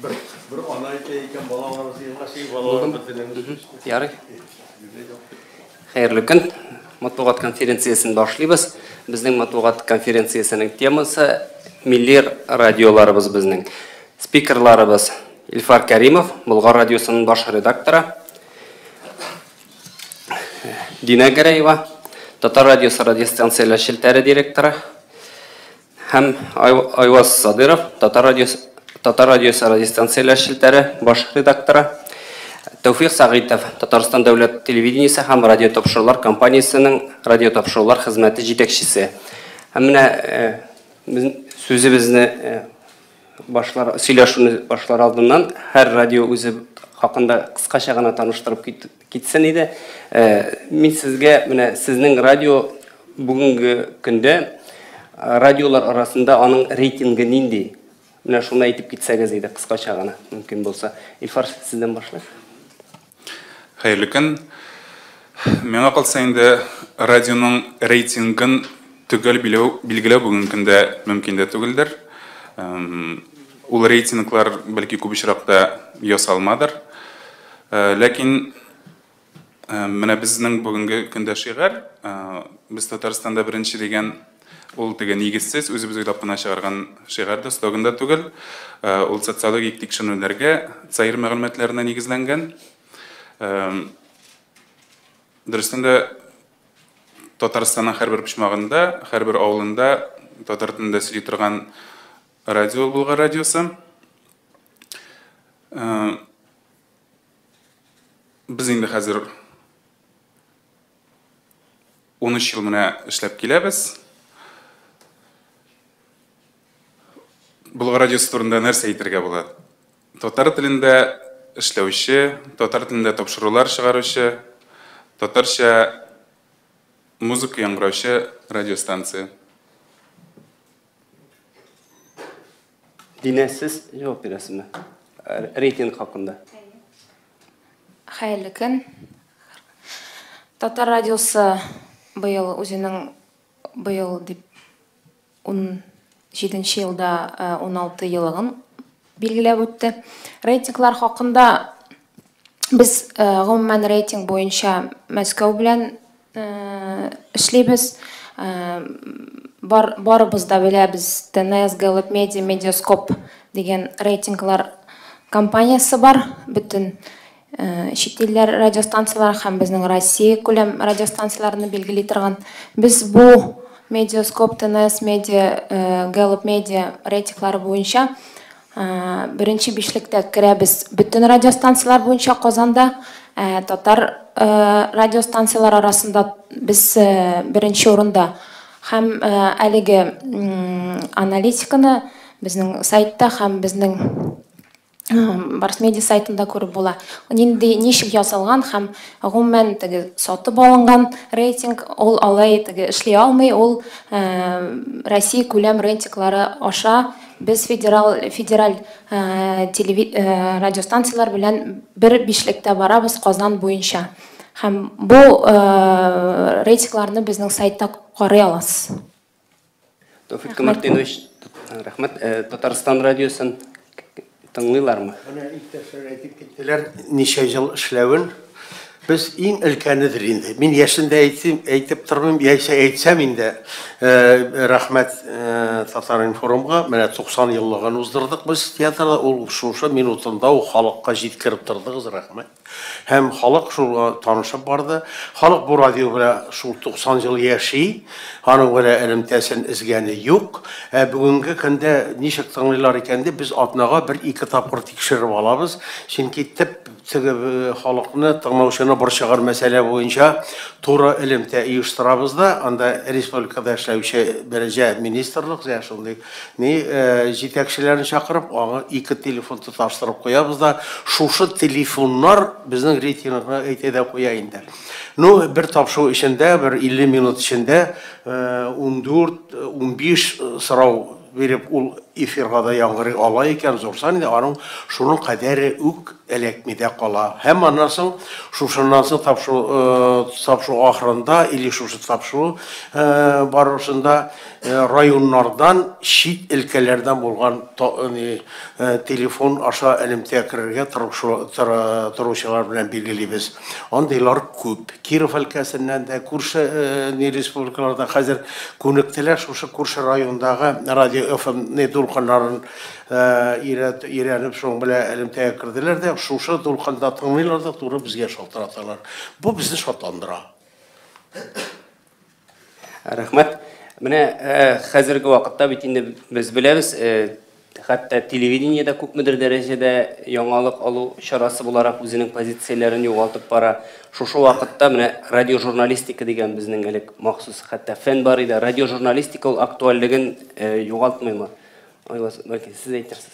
Бер ана әйтә икән, балалар җыелгач, балалар бетерәмез. Ярый. Хәерле көн. Матбугат конференциясен башлыйбыз. Безнең матбугат конференциясенең темасы милли радиоларыбыз безнең. Спикерларыбыз Илфар Кәримов, Болгар радиосының баш редакторы. Динә Гәрәева, Татар радиосы радиостанцияләр челтәре директоры. Һәм Айваз Садыров, Татар радиосы Татар радиосы радиостанцияләр челтәре баш редакторы. Тәүфик Сәгыйтов, Татарстан дәүләт телевидениесе һәм радиотапшырулар компаниясенең радиотапшырулар хезмәте җитәкчесе. Һәм менә без сүзебезне башлар, сөйләшүне башлар алдыннан һәр радио үзе хакында кыскача гына таныштырып китсен иде. Мин сезгә менә сезнең радио бүгенге көндә радиолар арасында аның рейтингы нинди? Менә шуны әйтеп китсәгез иде кыскача гына, мөмкин булса. Илфар, сездән башлыйк. Хәерле көн. Миңа калса инде радионың рейтингын төгәл билгеләү бүгенге көндә мөмкин дә түгелдер. Ул рейтинглар бәлки күп очракта ясалмадыр. Ләкин менә безнең бүгенге көндә шигарь, без Татарстанда беренче дигән, ул теге нигезсез, үзебез уйлап кына чыгарган шигарь дә, слоган да түгел. Ул социологик тикшеренүләргә, ЦАИР мәгълүматларына нигезләнгән. Дөрестән дә Татарстанның һәрбер почмагында, һәрбер авылында татар телендә сөйли торган радио Болгар радиосы. Без инде хәзер 13 ел менә эшләп киләбез. Болгар радиосы турында нәрсә әйтергә була? Татар телендә эшләүче, татар телендә тапшырулар чыгаручы, татарча музыка яңгыраучы радиостанция. Динә, сез җавап бирәсезме? Рейтинг хакында. Хәерле көн. Татар радиосы быел үзенең быел дип 17 елда 16 елыгын билгеләп үтте. Рейтинглар хакында без гомумән рейтинг буенча Мәскәү белән эшлибез. Барыбыз да беләбез, ТНС, Gallup Media, Mediascope дигән рейтинглар компаниясе бар. Бөтен чит илләр радиостанцияләре һәм безнең Россия күләм радиостанцияләрен билгели торган. Без бу Mediascope, ТНС Media, Gallup Media рейтинглары буенча беренче бишлектә керәбез бөтен радиостанцияләр буенча Казанда. Татар радиостанцияләр арасында без беренче урында. Һәм әлеге аналитиканы безнең сайтта һәм безнең Барс Медиа сайтында күреп була. Нинди, ничек ясалган һәм гомумән теге сатып алынган рейтинг, ул алай теге эшли алмый, ул Россия күләм рейтинглары аша без федераль радиостанцияләр белән бер бишлектә барабыз Казан буенча. Һәм бу рейтингларны безнең сайтта карый аласыз. Тәүфик Мартинович, рәхмәт. Татарстан радиосын тыңлыйлармы? Менә иптәшләр әйтеп киттеләр, ничә ел эшләвен. Без иң өлкәнедер инде. Мин яшен дә әйтеп тормыйм, яисә әйтсәм инде, рәхмәт Татар-информга, менә 90 еллыгын уздырдык без театрда, ул шушы минутында ул халыкка җиткереп тордыгыз, рәхмәт. Һәм халык шуңа танышып барды. Халык бу радио белән шул 90 ел яши, аның белән элемтәсен өзгәне юк. Ә бүгенге көндә ничек тыңлыйлар икән дип без атнага бер-ике тапкыр тикшереп алабыз. Чөнки төп теге халыкны тыңлаучыны борчыган мәсьәлә буенча туры элемтә оештырабыз да, анда республикада эшләүче беренче министрлык, я шундый ни җитәкчеләрен чакырып, аңа ике телефон тоташтырып куябыз да, шушы телефоннар безнең рейтингны әйтә дә куя инде. Ну, бер тапшыру эчендә, бер 50 минут эчендә 14, 15 сорау биреп, ул эфирга да яңгырый ала икән, зур сан инде, аның шуның кадәре үк эләкми дә кала. Һәм аннан соң, шушыннан соң тапшыру ахырында или шушы тапшыру барышында районнардан, чит өлкәләрдән булган телефон аша элемтә керергә торучылар белән билгелибез. Андыйлар күп. Киров өлкәсеннән дә, күрше республикаларда хәзер күнектеләр, шушы күрше райондагы радио FM дулкыннарын өйрәнеп, шуның белән элемтәгә керделәр дә, шушы дулкында тыңлыйлар да, туры безгә шалтыраталар. Бу безне шатландыра. Рәхмәт. Менә хәзерге вакытта бит инде без беләбез, хәтта телевидениедә күпмедер дәрәҗәдә яңалык алу чарасы буларак үзенең позицияләрен югалтып бара. Шушы вакытта менә радиожурналистика дигән безнең элек махсус хәтта фән бар иде. Радиожурналистика ул актуальлеген югалтмыймы? Айваз, бәлки сез әйтерсез.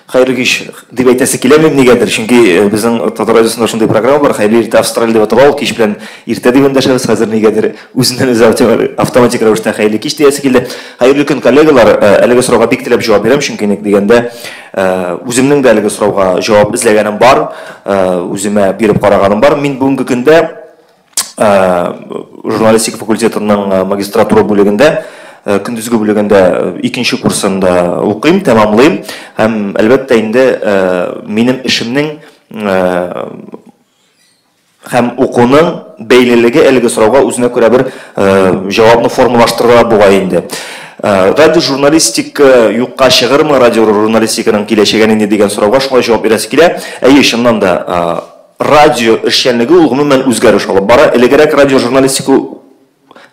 Хәерле кич дип әйтәсе киләме нигәдер, чөнки безнең Татар радиосында шундый программа бар, Хәерле иртә Австралия дип атала, ул кич белән иртә дип эндәшәбез, хәзер нигәдер үзеннән үзе автоматик рәвештә хәерле кич диясе килде. Хәерле көн, коллегалар, әлеге сорауга бик теләп җавап бирәм, чөнки ник дигәндә, үземнең дә әлеге сорауга җавап эзләгәнем бар, үземә биреп караганым бар. Мин бүгенге көндә журналистика факультетының магистратура бүлегендә, көндезге бүлегендә икенче курсында укыйм, тәмамлыйм. Һәм әлбәттә инде минем эшемнең һәм укуның бәйлелеге әлеге сорауга үзенә күрә бер җавапны формалаштырырга була инде. Радиожурналистика юкка чыгырмы, радиожурналистиканың киләчәге нинди дигән сорауга шулай җавап бирәсе килә. Әйе, чыннан да радио эшчәнлеге ул гомумән үзгәреш алып бара. Элегрәк радиожурналистика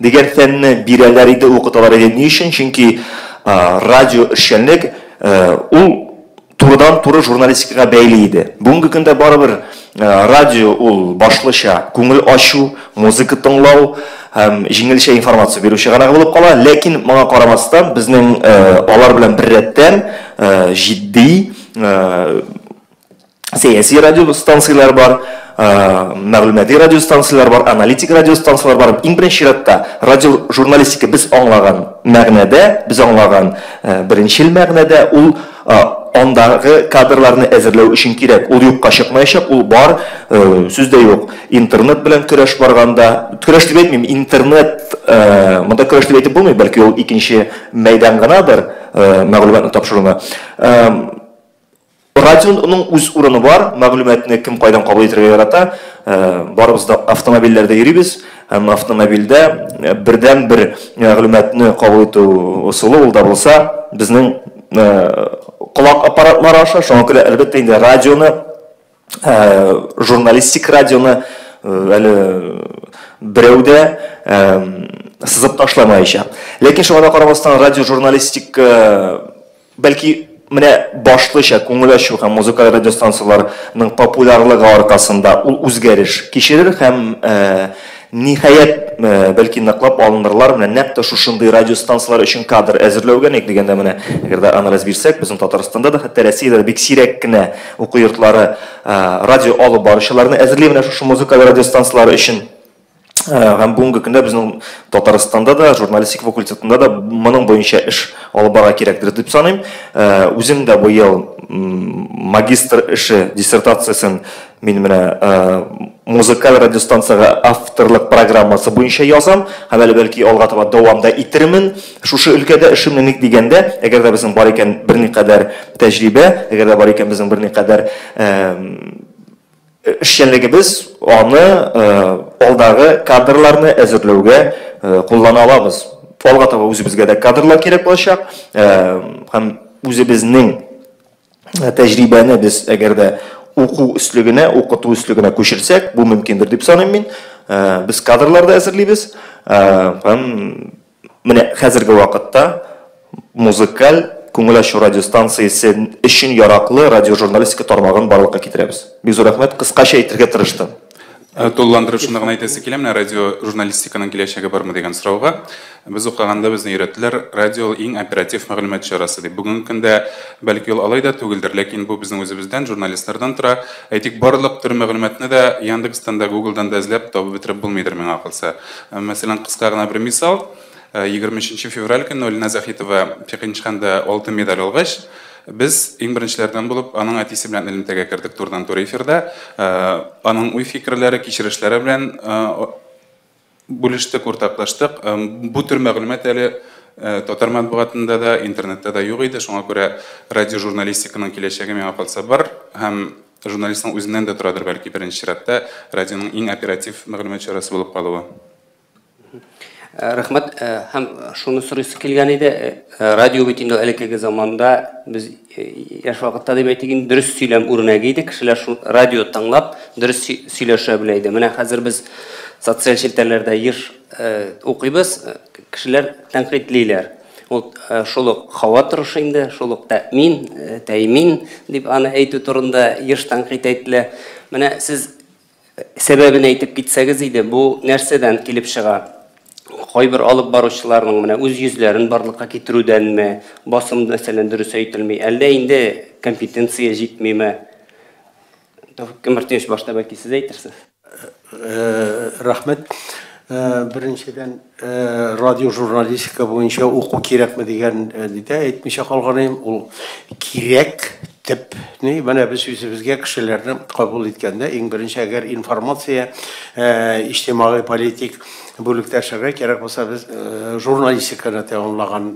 дигән фәнне бирәләр иде, укыталар иде. Ни өчен? Чөнки радио эшчәнлек ул турыдан-туры журналистикага бәйле иде. Бүгенге көндә барыбер радио ул башлыча күңел ачу, музыка тыңлау һәм җиңелчә информация бирү чыганагы булып кала. Ләкин моңа карамастан безнең алар белән беррәттән җитди сәяси радиостанцияләр бар, мәгълүмати радиостанцияләр бар, аналитик радиостанцияләр бар. Иң беренче чиратта радиожурналистика без аңлаган мәгънәдә, без аңлаган беренчел мәгънәдә ул андагы кадрларны әзерләү өчен кирәк. Ул юкка чыкмаячак, ул бар, сүз дә юк. Интернет белән көрәш барганда, көрәш дип әйтмим, интернет, монда көрәш дип әйтеп булмый, бәлки ул икенче мәйдан гынадыр, мәгълүматны тапшыруны. Радионың үз урыны бар, мәгълүматны кем кайдан кабул итәргә ярата. Барыбыз да автомобильләрдә йөрибез, һәм автомобильдә бердән бер мәгълүматны кабул итү ысулы ул да булса безнең колак аппаратлары аша. Шуңа күрә әлбәттә инде радионы, журналистик радионы әле берәү дә сызып ташламаячак. Ләкин шуңа да карамастан радиожурналистика бәлки менә башлыча күңел ачу һәм музыкаль радиостанцияларның популярлыгы аркасында ул үзгәреш кичерер һәм ниһаять бәлки ныклап алынырлар. Менә нәкъ тә шушындый радиостанциялар өчен кадр әзерләүгә, ник дигәндә менә әгәр дә анализ бирсәк, безнең Татарстанда да, хәтта Россиядә дә бик сирәк кенә уку йортлары радио алып баручыларны әзерли менә шушы музыкаль радиостанциялар өчен. Һәм бүгенге көндә безнең Татарстанда да, журналистика факультетында да моның буенча эш алып барырга кирәктер дип саныйм. Үзем дә быел магистр эше диссертациясен мин менә музыкаль радиостанцияга авторлык программасы буенча язам һәм әле бәлки алга таба дәвам да итермен. Шушы өлкәдә эшемне ник дигәндә, әгәр дә безнең бар икән берникадәр тәҗрибә, әгәр дә бар икән безнең берникадәр эшчәнлегебез, аны алдагы кадрларны әзерләүгә куллана алабыз. Алга таба үзебезгә дә кадрлар кирәк булачак, һәм үзебезнең тәҗрибәне без әгәр дә уку өслегенә, укыту өслегенә күчерсәк, бу мөмкиндер дип саныйм мин. Без кадрлар да әзерлибез, һәм менә хәзерге вакытта музыкаль күңел ачу радиостанциясе өчен яраклы радиожурналистика тармагын барлыкка китерәбез. Бик зур рәхмәт, кыскача әйтергә тырыштым. Тулыландырып шуны гына әйтәсе килә, менә радиожурналистиканың киләчәге бармы дигән сорауга. Без укыганда безне өйрәттеләр, радио иң оператив мәгълүмат чарасы дип. Бүгенге көндә бәлки ул алай да түгелдер, ләкин бу безнең үзебездән, журналистлардан тора. Әйтик, барлык төр мәгълүматны да Яндекстан да, Гуглдан да эзләп табып бетереп булмыйдыр миңа калса. Мәсәлән, кыска гына бер мисал. 23 февраль көнне Алинә Заһитова Пхенчханда алтын медаль алгач, без иң беренчеләрдән булып аның әтисе белән элемтәгә кердек турыдан-туры эфирда. Аның уй-фикерләре, кичерешләре белән бүлештек, уртаклаштык. Бу төр мәгълүмат әле татар матбугатында да, интернетта да юк иде. Шуңа күрә радиожурналистиканың киләчәге миңа калса бар һәм журналистның үзеннән дә торадыр бәлки беренче чиратта радионың иң оператив мәгълүмат чарасы булып калуы. Рәхмәт. Һәм шуны сорыйсы килгән иде. Радио бит инде элеккеге заманда без яшь вакытта дип әйтик инде дөрес сөйләм үрнәге иде. Кешеләр шул радио тыңлап дөрес сөйләшә белә иде. Менә хәзер без социаль челтәрләрдә еш укыйбыз, кешеләр тәнкыйтьлиләр. Ул шул ук һава торышы инде, шул ук тәэмин, тәэмин дип аны әйтү турында еш тәнкыйть әйтелә. Менә сез сәбәбен әйтеп китсәгез иде, бу нәрсәдән килеп чыга? Кайбер алып баручыларның менә үз йөзләрен барлыкка китерүдәнме, басым мәсәлән дөрес әйтелми, әллә инде компетенция җитмиме? Тәүфик Мартинович, башта бәлки сез әйтерсез. Рәхмәт. Беренчедән, радиожурналистика буенча уку кирәкме дигән дидә әйтмичә калган идем. Ул кирәк төп. Менә без үзебезгә кешеләрне кабул иткәндә иң беренче әгәр информация иҗтимагый политик бүлектә эшләргә кирәк булса, без журналистиканы тәмамлаган,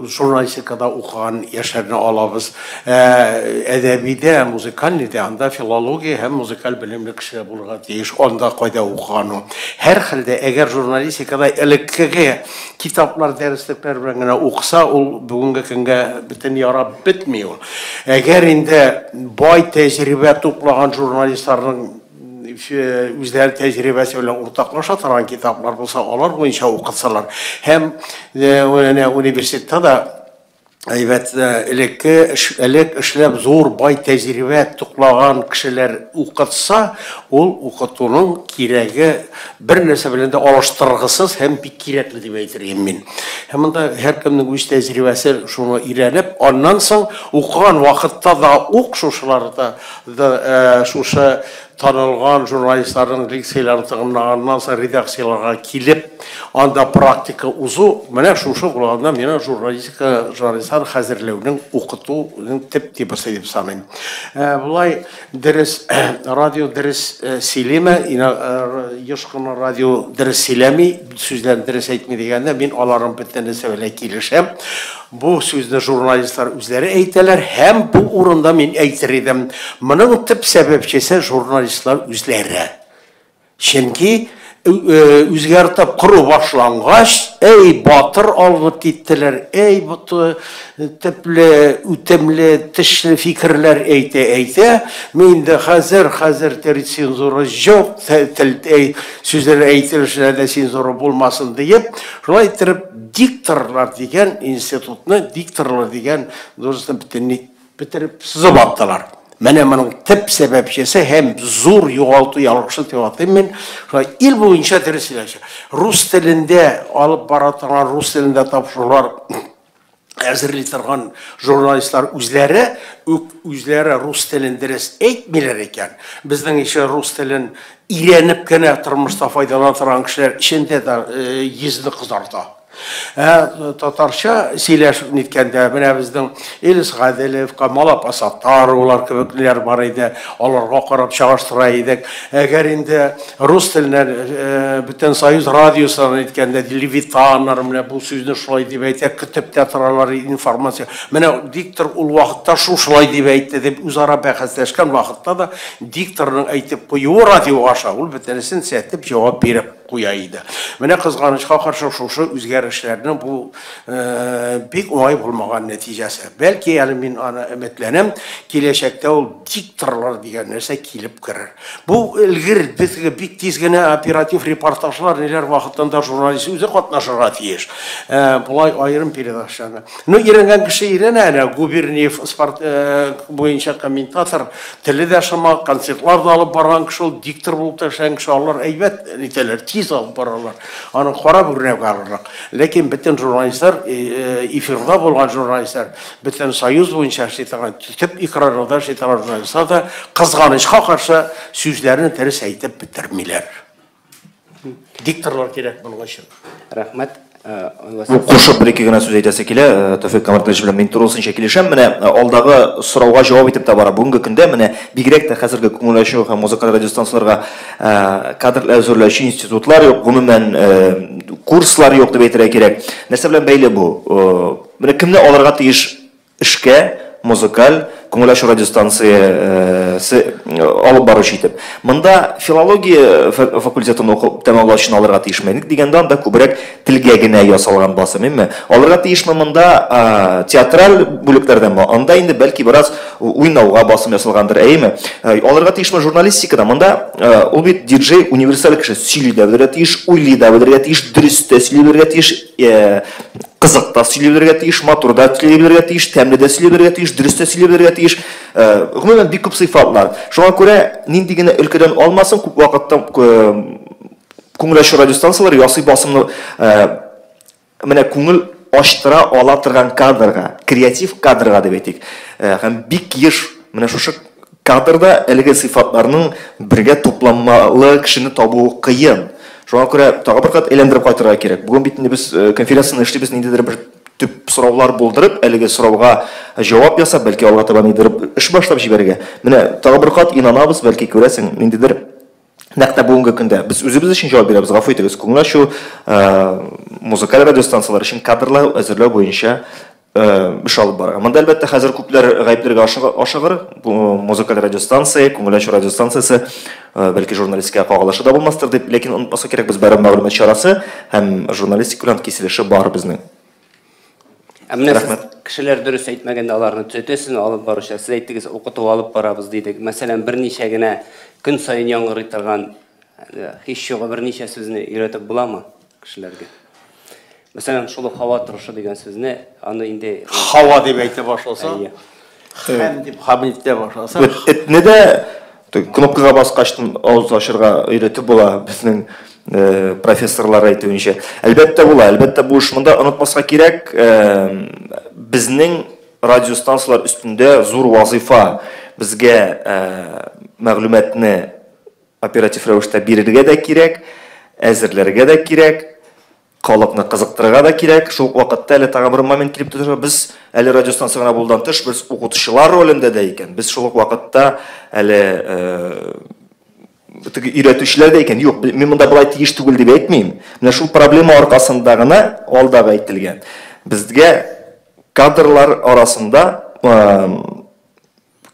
журналистикада укыган яшьләрне алабыз. Әдәбидә, музыкальныйда анда филология һәм музыкаль белемле кешеләр булырга тиеш. Анда кайда укыган ул. Һәрхәлдә, әгәр журналистикада элеккеге китаплар, дәреслекләр белән генә укыса, ул бүгенге көнгә бөтен ярап бетми ул. Әгәр инде бай тәҗрибә туплаган журналистларның үзләре тәҗрибәсе белән уртаклаша торган китаплар булса, алар буенча укытсалар. Һәм университетта да әйбәт элекке элек эшләп зур бай тәҗрибә туплаган кешеләр укытса, ул укытуның кирәге бер нәрсә белән дә алыштыргысыз һәм бик кирәкле дип әйтер идем мин. Һәм монда һәркемнең үз тәҗрибәсе шуны өйрәнеп, аннан соң укыган вакытта да ук шушыларда шушы танылган журналистларның лекцияләрен тыңлаганнан соң редакцияләргә килеп, анда практика узу, менә шушы булганда миңа журналистика, журналистлар хәзерләүнең, укытуның төп типасы дип саныйм. Болай дөрес радио дөрес сөйлиме, еш кына радио дөрес сөйләми, сүзләрен дөрес әйтми дигәндә мин аларның бөтенесе белән килешәм. Бу сүзне журналистлар үзләре әйтәләр һәм бу урында мин әйтер идем. Моның төп сәбәпчесе журналистлар үзләре. Чөнки үзгәртеп кору башлангач, әй батыр алынып киттеләр, әй төпле, үтемле, тешле фикерләр әйтә-әйтә, мин дә хәзер тел цензура юк, тел сүзләр әйтелешләрдә цензура булмасын диеп, шулай итеп дикторлар дигән институтны, дикторлар дигән должностьны бөтенләй бетереп сызып аттылар. Менә моның төп сәбәпчесе һәм зур югалту ялгышы дип атыйм мин. Шулай ил буенча дөрес сөйләшә. Рус телендә алып бара торган, рус телендә тапшырулар әзерли торган журналистлар үзләре үк үзләре рус телен дөрес әйтмиләр икән. Безнең ише рус телен өйрәнеп кенә тормышта файдалана торган кешеләр эчендә дә йөзне кызарта. Татарча сөйләшеп ниткәндә, менә безнең Илс Гаделев, Камал апа Саттаровалар кебекләр бар иде, аларга карап чагыштыра идек. Әгәр инде рус теленнән бөтен Союз радиосынан әйткәндә, Левитаннар менә бу сүзне шулай дип әйтә, көтеп тә торалар информация. Менә диктор ул вакытта шулай дип әйтте дип үзара бәхәсләшкән вакытта да дикторның әйтеп куюы радио аша ул бөтенесен сәтеп җавап биреп куя иде. Менә кызганычка каршы шушы үзгәрешләрнең бу бик уңай булмаган нәтиҗәсе. Бәлки әле мин аны өметләнәм, киләчәктә ул дикторлар дигән нәрсә килеп керер. Бу элгер безгә бик тиз генә оператив репортажлар ниләр вакытында журналист үзе катнашырга тиеш. Болай аерым передачаны. Ну, өйрәнгән кеше өйрәнә әле. Губерниев спорт буенча комментатор, теле дә шома, концертлар да алып барган кеше, ул диктор булып та эшләгән кеше, алар әйбәт нитәләр, тиз алып баралар. Аны карап үрнәк алырлык. Ләкин бөтен журналистлар, эфирда булган журналистлар, бөтен Союз буенча эшли торган, төп экраннарда эшли торган журналистлар да кызганычка каршы сүзләрен дөрес әйтеп бетермиләр. Дикторлар кирәк моның өчен. Рәхмәт. Кушып бер-ике генә сүз әйтәсе килә, Тәүфик Камартович белән мин тулысынча килешәм. Менә алдагы сорауга җавап итеп тә бара. Бүгенге көндә менә бигрәк тә хәзерге күңел ачу һәм музыкаль радиостанцияләргә кадр әзерләүче институтлар юк, гомумән курслар юк дип әйтергә кирәк. Нәрсә белән бәйле бу? Менә кемне алырга тиеш эшкә музыкаль күңел ачу радиостанциясе алып баручы итеп. Монда филология факультетын укып тәмамлаучыны алырга тиешме? Ник дигәндә, анда күбрәк телгә генә ясалган басым, әйме? Алырга тиешме монда театраль бүлекләрдәнме? Анда инде бәлки бераз уйнауга басым ясалгандыр, әйеме? Алырга тиешме журналистикада? Монда ул бит диджей универсаль кеше, сөйли дә белергә тиеш, уйлый да белергә тиеш, дөрес тә сөйли белергә тиеш, кызык та сөйли белергә тиеш, матур да сөйли белергә тиеш, тәмле дә сөйли белергә тиеш, дөрес тә сөйли белергә тиеш. Гомумән, бик күп сыйфатлар. Шуңа күрә нинди генә өлкәдән алмасын, күп вакытта күңел ачу радиостанцияләре ясый басымны менә күңел ачтыра ала торган кадрга, креатив кадрга дип әйтик. Һәм бик еш менә шушы кадрда әлеге сыйфатларның бергә тупланмалы кешене табу кыен. Шуңа күрә тагы бер кат әйләндереп кайтырга кирәк. Бүген бит инде без конференцияне эшлибез, ниндидер бер төп сораулар булдырып, әлеге сорауга җавап ясап, бәлки алга таба ниндидер эш башлап җибәрергә. Менә тагы бер кат инанабыз, бәлки күрәсең, ниндидер нәкъ тә бүгенге көндә без үзебез өчен җавап бирәбез, гафу итегез, күңел ачу, музыкаль радиостанцияләр өчен кадрлар әзерләү буенча эш алып бара. Монда әлбәттә хәзер күпләр гаепләргә ашыгыр. Бу музыкаль радиостанция, күңел ачу радиостанциясе, бәлки журналистикага кагылышы да булмастыр дип, ләкин онытмаска кирәк, без барыбер мәгълүмат чарасы һәм журналистика белән киселеше бар безнең. Ә менә сез кешеләр дөрес әйтмәгәндә аларны төзәтәсезме, алып баручы? Сез әйттегез, укыту алып барабыз дидек. Мәсәлән, берничә генә көн саен яңгырый торган һич югы берничә сүзне өйрәтеп буламы кешеләргә? Мәсәлән, шул ук һава торышы дигән сүзне, аны инде һава дип әйтә башласа, хәм дип хәм итә башласа, этне дә кнопкага баскач авыз ачырга өйрәтеп була безнең профессорлар әйтүенчә. Әлбәттә була, әлбәттә бу эш монда онытмаска кирәк, безнең радиостанцияләр өстендә зур вазыйфа. Безгә мәгълүматны оператив рәвештә бирергә дә кирәк, әзерләргә дә кирәк, халыкны кызыктырырга да кирәк. Шул ук вакытта әле тагын бер момент килеп тора, без әле радиостанция гына булудан тыш, без укытучылар ролендә дә икән. Без шул ук вакытта әле теге өйрәтүчеләр дә икән. Юк, мин монда болай тиеш түгел дип әйтмим. Менә шул проблема аркасында гына алдагы әйтелгән. Безгә кадрлар арасында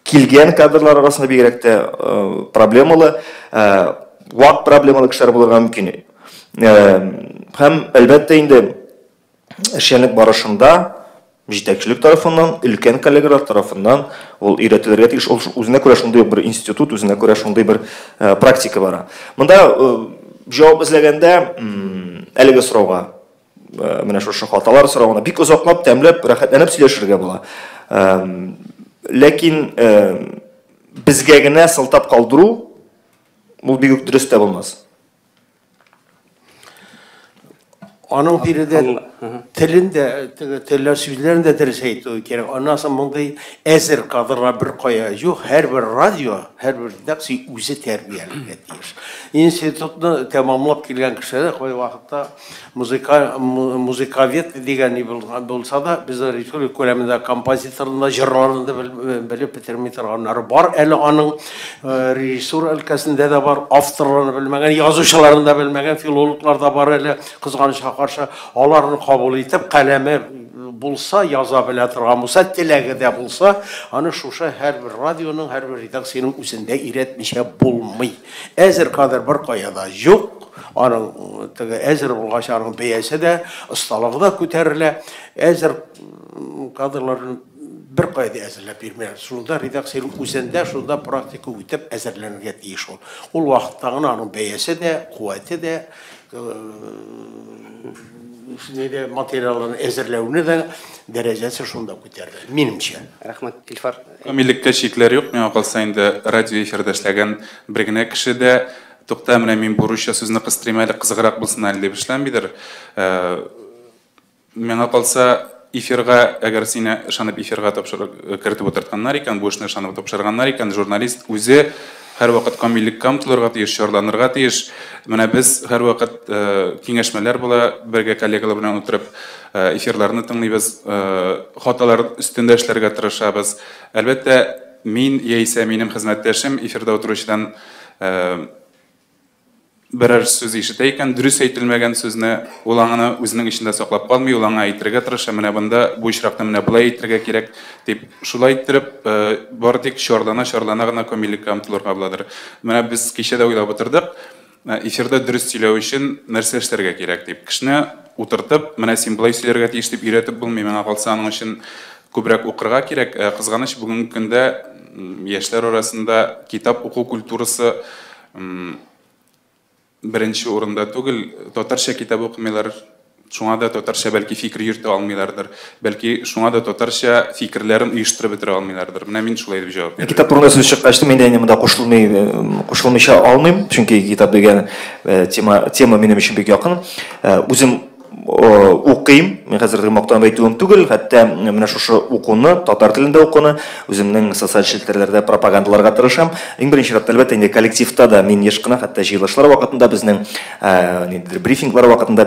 килгән кадрлар арасында бигрәк тә проблемалы, вак проблемалы кешеләр булырга мөмкин. Һәм әлбәттә инде эшчәнлек барышында җитәкчелек тарафыннан, өлкән коллегалар тарафыннан ул өйрәтелергә тиеш. Ул үзенә күрә шундый бер институт, үзенә күрә шундый бер практика бара. Монда җавап эзләгәндә әлеге сорауга, менә шушы хаталар соравына бик озаклап, тәмләп, рәхәтләнеп сөйләшергә була. Ләкин безгә генә сылтап калдыру ул бик үк дөрес тә булмас. Аның биредә телен дә, телләр сүзләрен дә дөрес әйтү кирәк. Аннан соң мондый әзер кадрлар бер кая юк. Һәрбер радио, һәрбер редакция үзе тәрбияләргә тиеш. Институтны тәмамлап килгән кешеләр кай вакытта музыковед дигән ни булса да, безнең республика күләмендә композиторын да, җырларын да белеп бетерми торганнары бар. Әле аның режиссура өлкәсендә дә бар, авторларны белмәгән, язучыларын да белмәгән филологлар да бар әле, кызганычка каршы. Аларны кабул итеп, каләме булса, яза белә торган булса, теләге дә булса, аны шушы һәрбер радионың, һәрбер редакциянең үзендә өйрәтмичә булмый. Әзер кадр бер кая да юк. Аның теге әзер булгач, аның бәясе дә, осталыгы да күтәрелә. Әзер кадрларны бер кая да әзерләп бирмәй. Шунда редакциянең үзендә, шунда практика үтеп әзерләнергә тиеш ул. Ул вакытта гына аның бәясе дә, куәте дә, материалын әзерләүне дә дәрәҗәсе шунда күтәрелә. Минемчә. Рәхмәт, Илфар. Камиллеккә чикләр юк. Миңа калса инде радио эфирда эшләгән бер генә кеше дә тукта, менә мин бу русча сүзне кыстырыйм әле, кызыграк булсын әле дип эшләмидер. Миңа калса эфирга, әгәр сине ышанып эфирга тапшырып кертеп утыртканнар икән, бу эшне ышанып тапшырганнар икән, журналист үзе һәрвакыт камиллеккә омтылырга тиеш, чарланырга тиеш. Менә без һәрвакыт киңәшмәләр була, бергә коллегалар белән утырып эфирларны тыңлыйбыз, хаталар өстендә эшләргә тырышабыз. Әлбәттә, мин яисә минем хезмәттәшем эфирда утыручыдан берәр сүз ишетә икән, дөрес әйтелмәгән сүзне, ул аңны үзенең эчендә саклап калмый, ул аңа әйтергә тырыша, менә монда бу очракта менә болай әйтергә кирәк дип. Шулай иттереп, бары тик чарлана-чарлана гына камиллеккә омтылырга буладыр. Менә без кичә дә уйлап утырдык, эфирда дөрес сөйләү өчен нәрсә эшләргә кирәк дип. Кешене утыртып, менә син болай сөйләргә тиеш дип өйрәтеп булмый, миңа калса аның өчен күбрәк укырга кирәк. Кызганыч, бүгенге көндә яшьләр арасында китап уку культурасы беренче урында түгел, татарча китап укымыйлар, шуңа да татарча бәлки фикер йөртә алмыйлардыр, бәлки шуңа да татарча фикерләрен оештырып бетерә алмыйлардыр. Менә мин шулай дип җавап бирдем. Китап турында сүз чыккач, мин дә инде монда кушылмыйча алмыйм, чөнки китап дигән тема минем өчен бик якын. Үзем укыйм, мин хәзер мактанып әйтүем түгел, хәтта менә шушы укуны, татар телендә укуны үземнең социаль челтәрләрдә пропагандаларга тырышам. Иң беренче чиратта, әлбәттә, инде коллективта да мин еш кына, хәтта җыелышлар вакытында, безнең ниндидер брифинглар вакытында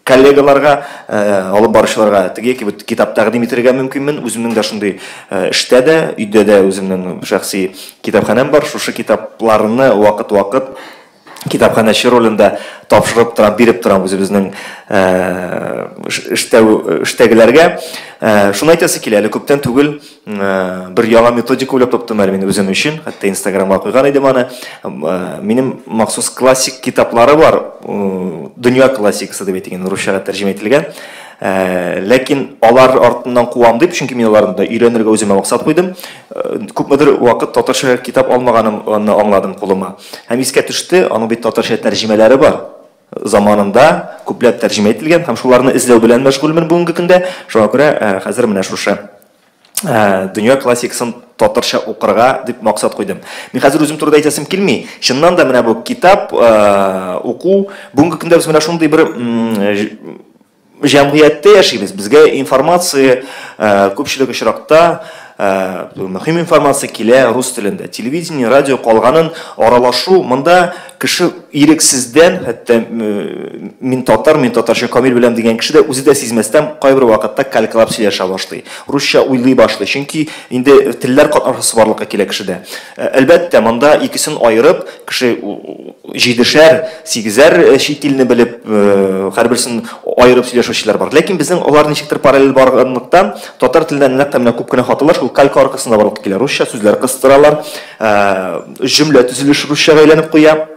коллегаларга, алып баручыларга теге яки бу китап тәкъдим итәргә мөмкинмен. Үземнең дә шундый эштә дә, өйдә дә үземнең шәхси китапханәм бар. Шушы китапларны вакыт-вакыт китапханәче ролендә тапшырып торам, биреп торам үзебезнең эштәгеләргә. Шуны әйтәсе килә, әле күптән түгел бер яңа методика уйлап таптым әле мин үзем өчен, хәтта Инстаграмга куйган идем аны. Минем махсус классик китаплары бар, дөнья классикасы дип әйтик, русчага тәрҗемә ителгән. Ләкин алар артыннан куам дип, чөнки мин аларны да өйрәнергә үземә максат куйдым. Күпмедер вакыт татарча китап алмаганымны аңладым кулыма. Һәм искә төште, аның бит татарча тәрҗемәләре бар. Заманында күпләп тәрҗемә ителгән һәм шуларны эзләү белән мәшгульмен бүгенге көндә. Шуңа күрә хәзер менә шушы дөнья классикасын татарча укырга дип максат куйдым. Мин хәзер үзем турында әйтәсем килми. Чыннан да менә бу китап уку бүгенге көндә без менә шундый бер җәмгыятьтә яшибез. Безгә информация күпчелек очракта мөһим информация килә рус телендә. Телевидение, радио калганын аралашу монда кеше ирексездән, хәтта мин татар, мин татарча камил беләм дигән кеше дә үзе дә сизмәстән кайбер вакытта калькалап сөйләшә башлый. Русча уйлый башлый. Чөнки инде телләр катнашасы барлыкка килә кешедә. Әлбәттә, монда икесен аерып, кеше җидешәр, сигезәр чит илне белеп, һәрберсен аерып сөйләшүчеләр бар. Ләкин безнең алар ничектер параллель барганлыктан татар теленнән нәкъ менә күп кенә хаталар шул калька аркасында барлыкка килә. Русча сүзләр кыстыралар, җөмлә төзелеше русчага әйләнеп куя.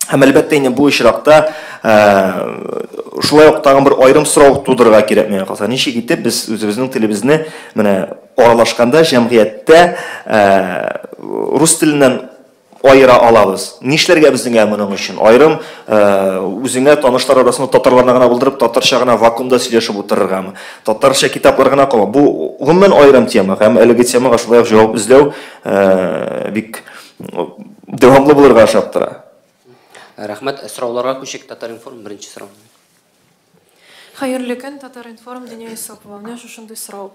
Һәм әлбәттә инде бу очракта шулай ук тагын бер аерым сорау тудырырга кирәк миңа калса. Ничек итеп без үзебезнең телебезне менә аралашканда җәмгыятьтә рус теленнән аера алабыз? Нишләргә безнең моның өчен? Аерым үзеңә танышлар арасында татарларны гына булдырып, татарча гына вакуумда сөйләшеп утырыргамы? Татарча китаплар гына кала. Бу гомумән аерым тема һәм әлеге темага шулай ук җавап эзләү бик дәвамлы булырга ошап тора. Рәхмәт. Сорауларга күчик. Татар-информ беренче сорау. Хәерле көн, Татар-информ, Дания Исопова. Менә шушындый сорау.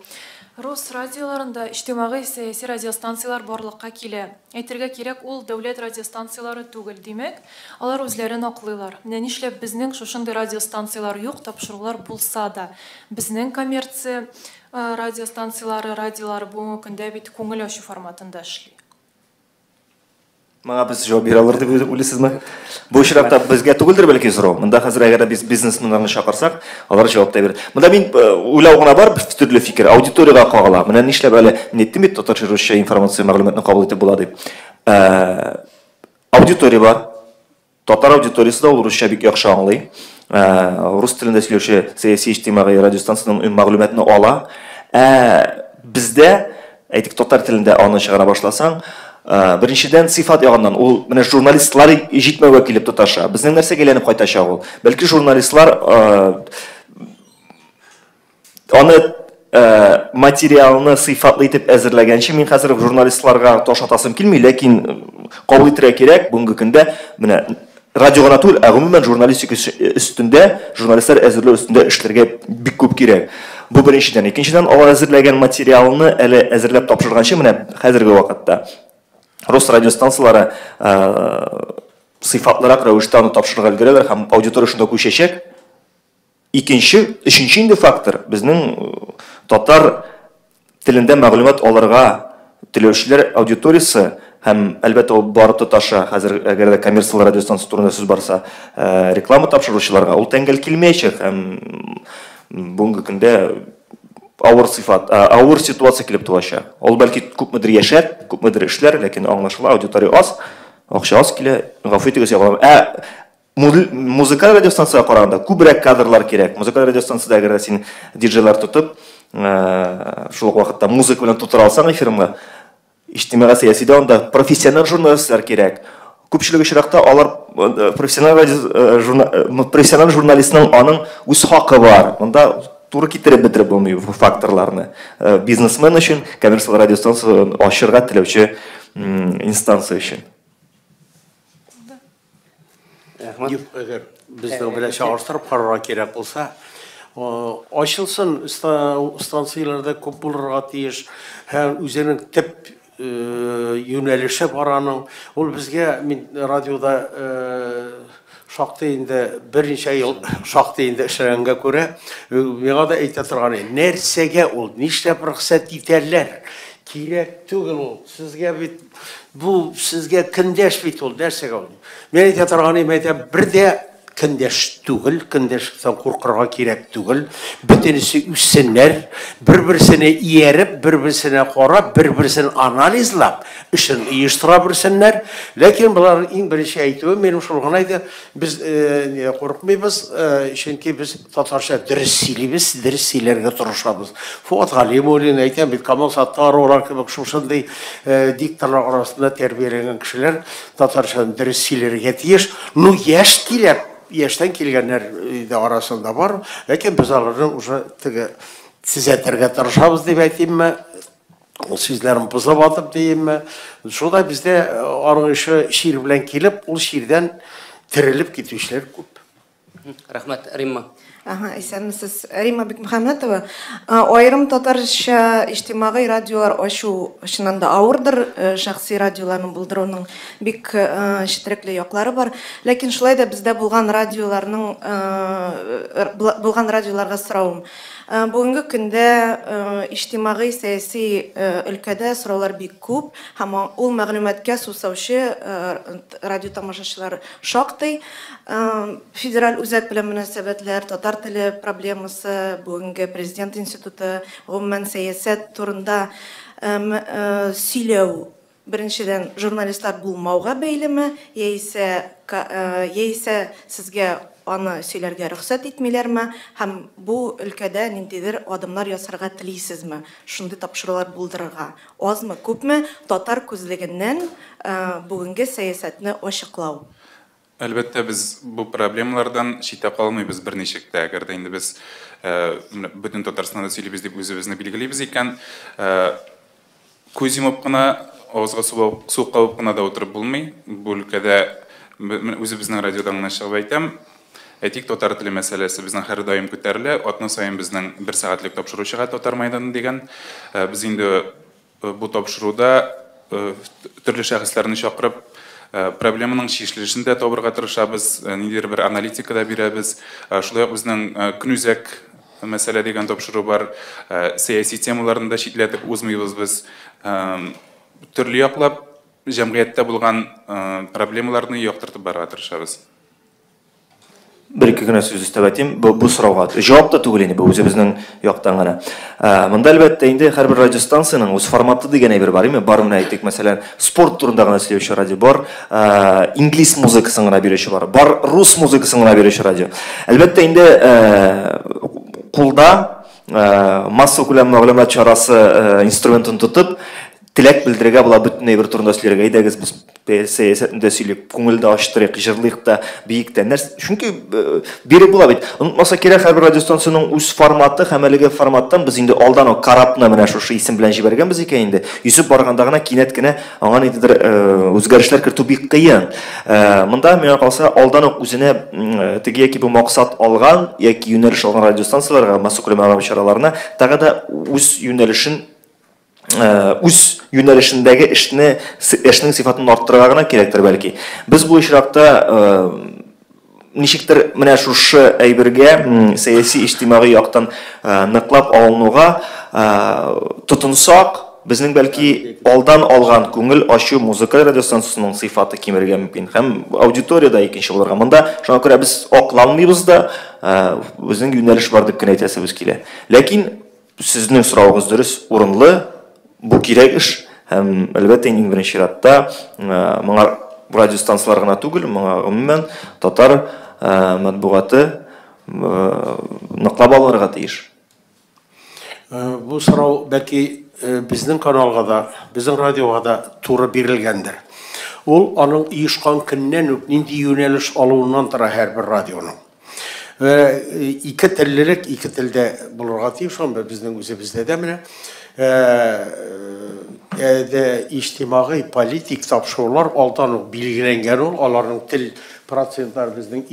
Рус радиоларында иҗтимагый сәяси радиостанцияләр барлыкка килә. Әйтергә кирәк, ул дәүләт радиостанцияләре түгел. Димәк, алар үзләрен аклыйлар. Менә нишләп безнең шушындый радиостанцияләр юк, тапшырулар булса да. Безнең коммерция радиостанцияләре, радиолары бүгенге көндә бит күңел ачу форматында эшли. Моңа без җавап бирә алыр дип уйлыйсызмы? Бу очракта безгә түгелдер бәлки сорау. Монда хәзер әгәр без бизнесменнарны чакырсак, алар җавап та бирер. Монда мин уйлау гына бар, төрле фикер аудиториягә кагыла. Менә нишләп әле мин әйттем бит, татарча русча информация мәгълүматны кабул итеп була дип. Аудитория бар. Татар аудиториясе дә ул русча бик яхшы аңлый. Рус телендә сөйләүче сәяси иҗтимагый радиостанциянең мәгълүматны ала. Бездә, әйтик, татар телендә аны чыгара башласаң, беренчедән сыйфат ягыннан ул менә журналистлар җитмәүгә килеп тоташа. Безнең нәрсәгә әйләнеп кайтачак ул? Бәлки журналистлар аны материалны сыйфатлы итеп әзерләгәнче, мин хәзер журналистларга таш атасым килми, ләкин кабул итәргә кирәк бүгенге көндә менә радио гына түгел, ә гомумән журналистика өстендә, журналистлар әзерләү өстендә эшләргә бик күп кирәк. Бу беренчедән. Икенчедән, алар әзерләгән материалны әле әзерләп тапшырганчы, менә хәзерге вакытта Рус радиостанцияләре сыйфатлырак рәвештә аны тапшырырга өлгерәләр һәм аудитория шунда күчәчәк. Икенче, өченче инде фактор, безнең татар телендә мәгълүмат алырга теләүчеләр аудиториясе һәм, әлбәттә, ул барып тоташа, хәзер әгәр дә коммерцияле радиостанция турында сүз барса, реклама тапшыручыларга ул тәңгәл килмәячәк һәм бүгенге көндә авыр сыйфат, авыр ситуация килеп туачак. Ул бәлки күпмедер яшәр, күпмедер эшләр, ләкин аңлашыла, аудитория аз, акча аз килә, гафу итегез, ягулам. Ә музыкаль радиостанциягә караганда күбрәк кадрлар кирәк. Музыкаль радиостанциядә әгәр дә син диджейлар тотып, шул ук вакытта музыка белән тутыра алсаң эфирыңны, иҗтимагый сәясидә анда профессиональ журналистлар кирәк. Күпчелек очракта алар профессиональ профессиональ журналистның аның үз хакы бар. Монда туры китереп бетереп булмый бу факторларны. Бизнесмен өчен коммерцияле радиостанция ачырга теләүче инстанция өчен. Рәхмәт. Әгәр безнең белән чагыштырып карарга кирәк булса, ачылсын, станцияләрдә күп булырга тиеш һәм үзенең төп юнәлеше бар аның. Ул безгә, мин радиода шактый инде берничә ел шактый инде эшләгәнгә күрә, миңа да әйтә торган, нәрсәгә ул, нишләп рөхсәт итәләр? Кирәк түгел ул. Сезгә бит бу, сезгә көндәш бит ул, нәрсәгә ул? Мин әйтә торган идем, әйтәм, бер дә көндәш түгел, көндәшлектән куркырга кирәк түгел. Бөтенесе үссеннәр, бер-берсенә ияреп, бер-берсенә карап, бер-берсен анализлап, эшен оештыра белсеннәр. Ләкин боларның иң беренче әйтүе минем шул гына иде. Без курыкмыйбыз, чөнки без татарча дөрес сөйлибез, дөрес сөйләргә тырышабыз. Фуат Галимуллин әйтәм бит, Камал Саттаровлар кебек шушындый дикторлар арасында тәрбияләнгән кешеләр татарча дөрес сөйләргә тиеш. Ну, яшь килә, яшьтән килгәннәр дә арасында бар, ләкин без аларны уже теге төзәтергә тырышабыз дип әйтимме, ул сүзләрен бозып атып диемме. Шулай бездә аның ише чир белән килеп, ул чирдән терелеп китүчеләр күп. Рәхмәт, Римма. Ага, исәнмесез. Римма Бикмөхәммәтова. Аерым татарча иҗтимагый радиолар ачу чыннан да авырдыр. Шәхси радиоларны булдыруның бик четерекле яклары бар. Ләкин шулай да бездә булган радиоларның булган радиоларга соравым. Бүгенге көндә иҗтимагый сәяси өлкәдә сораулар бик күп һәм ул мәгълүматка сусаучы радио тамашачылар шактый. Федераль үзәк белән мөнәсәбәтләр, татар теле проблемасы, бүгенге президент институты, гомумән сәясәт турында сөйләү беренчедән журналистлар булмауга бәйлеме, яисә сезгә аны сөйләргә рөхсәт итмиләрме һәм бу өлкәдә ниндидер адымнар ясарга телисезме? Шундый тапшырулар булдырырга азмы, күпме татар күзлегеннән бүгенге сәясәтне ачыклау? Әлбәттә, без бу проблемалардан читтә калмыйбыз берничек тә. Әгәр дә инде без бөтен Татарстанда сөйлибез дип үзебезне билгелибез икән, күз йомып кына, авызга су кабып кына да утырып булмый. Бу өлкәдә үзебезнең радиодан гына чыгып әйтәм. Әйтик, татар теле мәсьәләсе безнең һәрдаим күтәрелә. Атна саен безнең бер сәгатьлек тапшыру чыга Татар майданы дигән. Без инде бу тапшыруда төрле шәхесләрне чакырып, проблеманың чишелешен дә табырга тырышабыз, ниндидер бер аналитика да бирәбез. Шулай ук безнең көнүзәк мәсьәлә дигән тапшыру бар. Сәяси темаларны да читләтеп узмыйбыз без. Төрле яклап җәмгыятьтә булган проблемаларны яктыртып барырга тырышабыз. Бер ике генә сүз өстәп әйтим, бу сорауга җавап та түгел инде, бу үзебезнең яктан гына. Монда әлбәттә инде һәрбер радиостанциянең үз форматы дигән әйбер бар, әйме? Бар менә әйтик, мәсәлән, спорт турында гына сөйләүче радио бар, инглиз музыкасын гына бирүче бар, бар рус музыкасын гына бирүче радио. Әлбәттә инде кулда массакүләм мәгълүмат чарасы инструментын тотып, теләк белдерергә була бөтен әйбер турында сөйләргә. Әйдәгез, без сәясәтне дә сөйлик, күңелне дә ачтырыйк, җырлыйк та, биик тә. Чөнки биреп була бит. Онытмаса кирәк, һәрбер радиостанциянең үз форматы һәм әлеге форматтан без инде алдан ук корабны менә шушы исем белән җибәргәнбез икән инде. Йөзеп барганда гына кинәт кенә аңа ниндидер үзгәрешләр кертү бик кыен. Монда миңа калса, алдан ук үзенә теге яки бу максат алган яки юнәлеш алган радиостанцияләргә, массакүләм мәгълүмат чараларына тагы да үз юнәлешен Үз юнәлешендәге эшне, эшнең сыйфатын арттырырга гына кирәктер бәлки. Без бу очракта ничектер менә шушы әйбергә сәяси иҗтимагый яктан ныклап алынуга тотынсак, безнең бәлки алдан алган күңел ачу музыкаль радиостанциясенең сыйфаты кимергә мөмкин һәм аудитория да икенче булырга. Монда шуңа күрә без акланмыйбыз да, безнең юнәлеш бар дип кенә әйтәсебез килә. Ләкин сезнең соравыгыз дөрес, урынлы, бу кирәк эш һәм әлбәттә иң беренче чиратта моңа радиостанцияләр гына түгел, моңа гомумән татар матбугаты ныклап алынырга тиеш. Бу сорау бәлки безнең каналга да, безнең радиога да туры бирелгәндер. Ул аның оешкан көннән үк нинди юнәлеш алуыннан тора һәрбер радионың. Ике теллелек ике телдә булырга тиеш, ул безнең үзебездә дә менә иҗтимагый политик тапшырулар алдан ук билгеләнгән ул, аларның тел процентлар безнең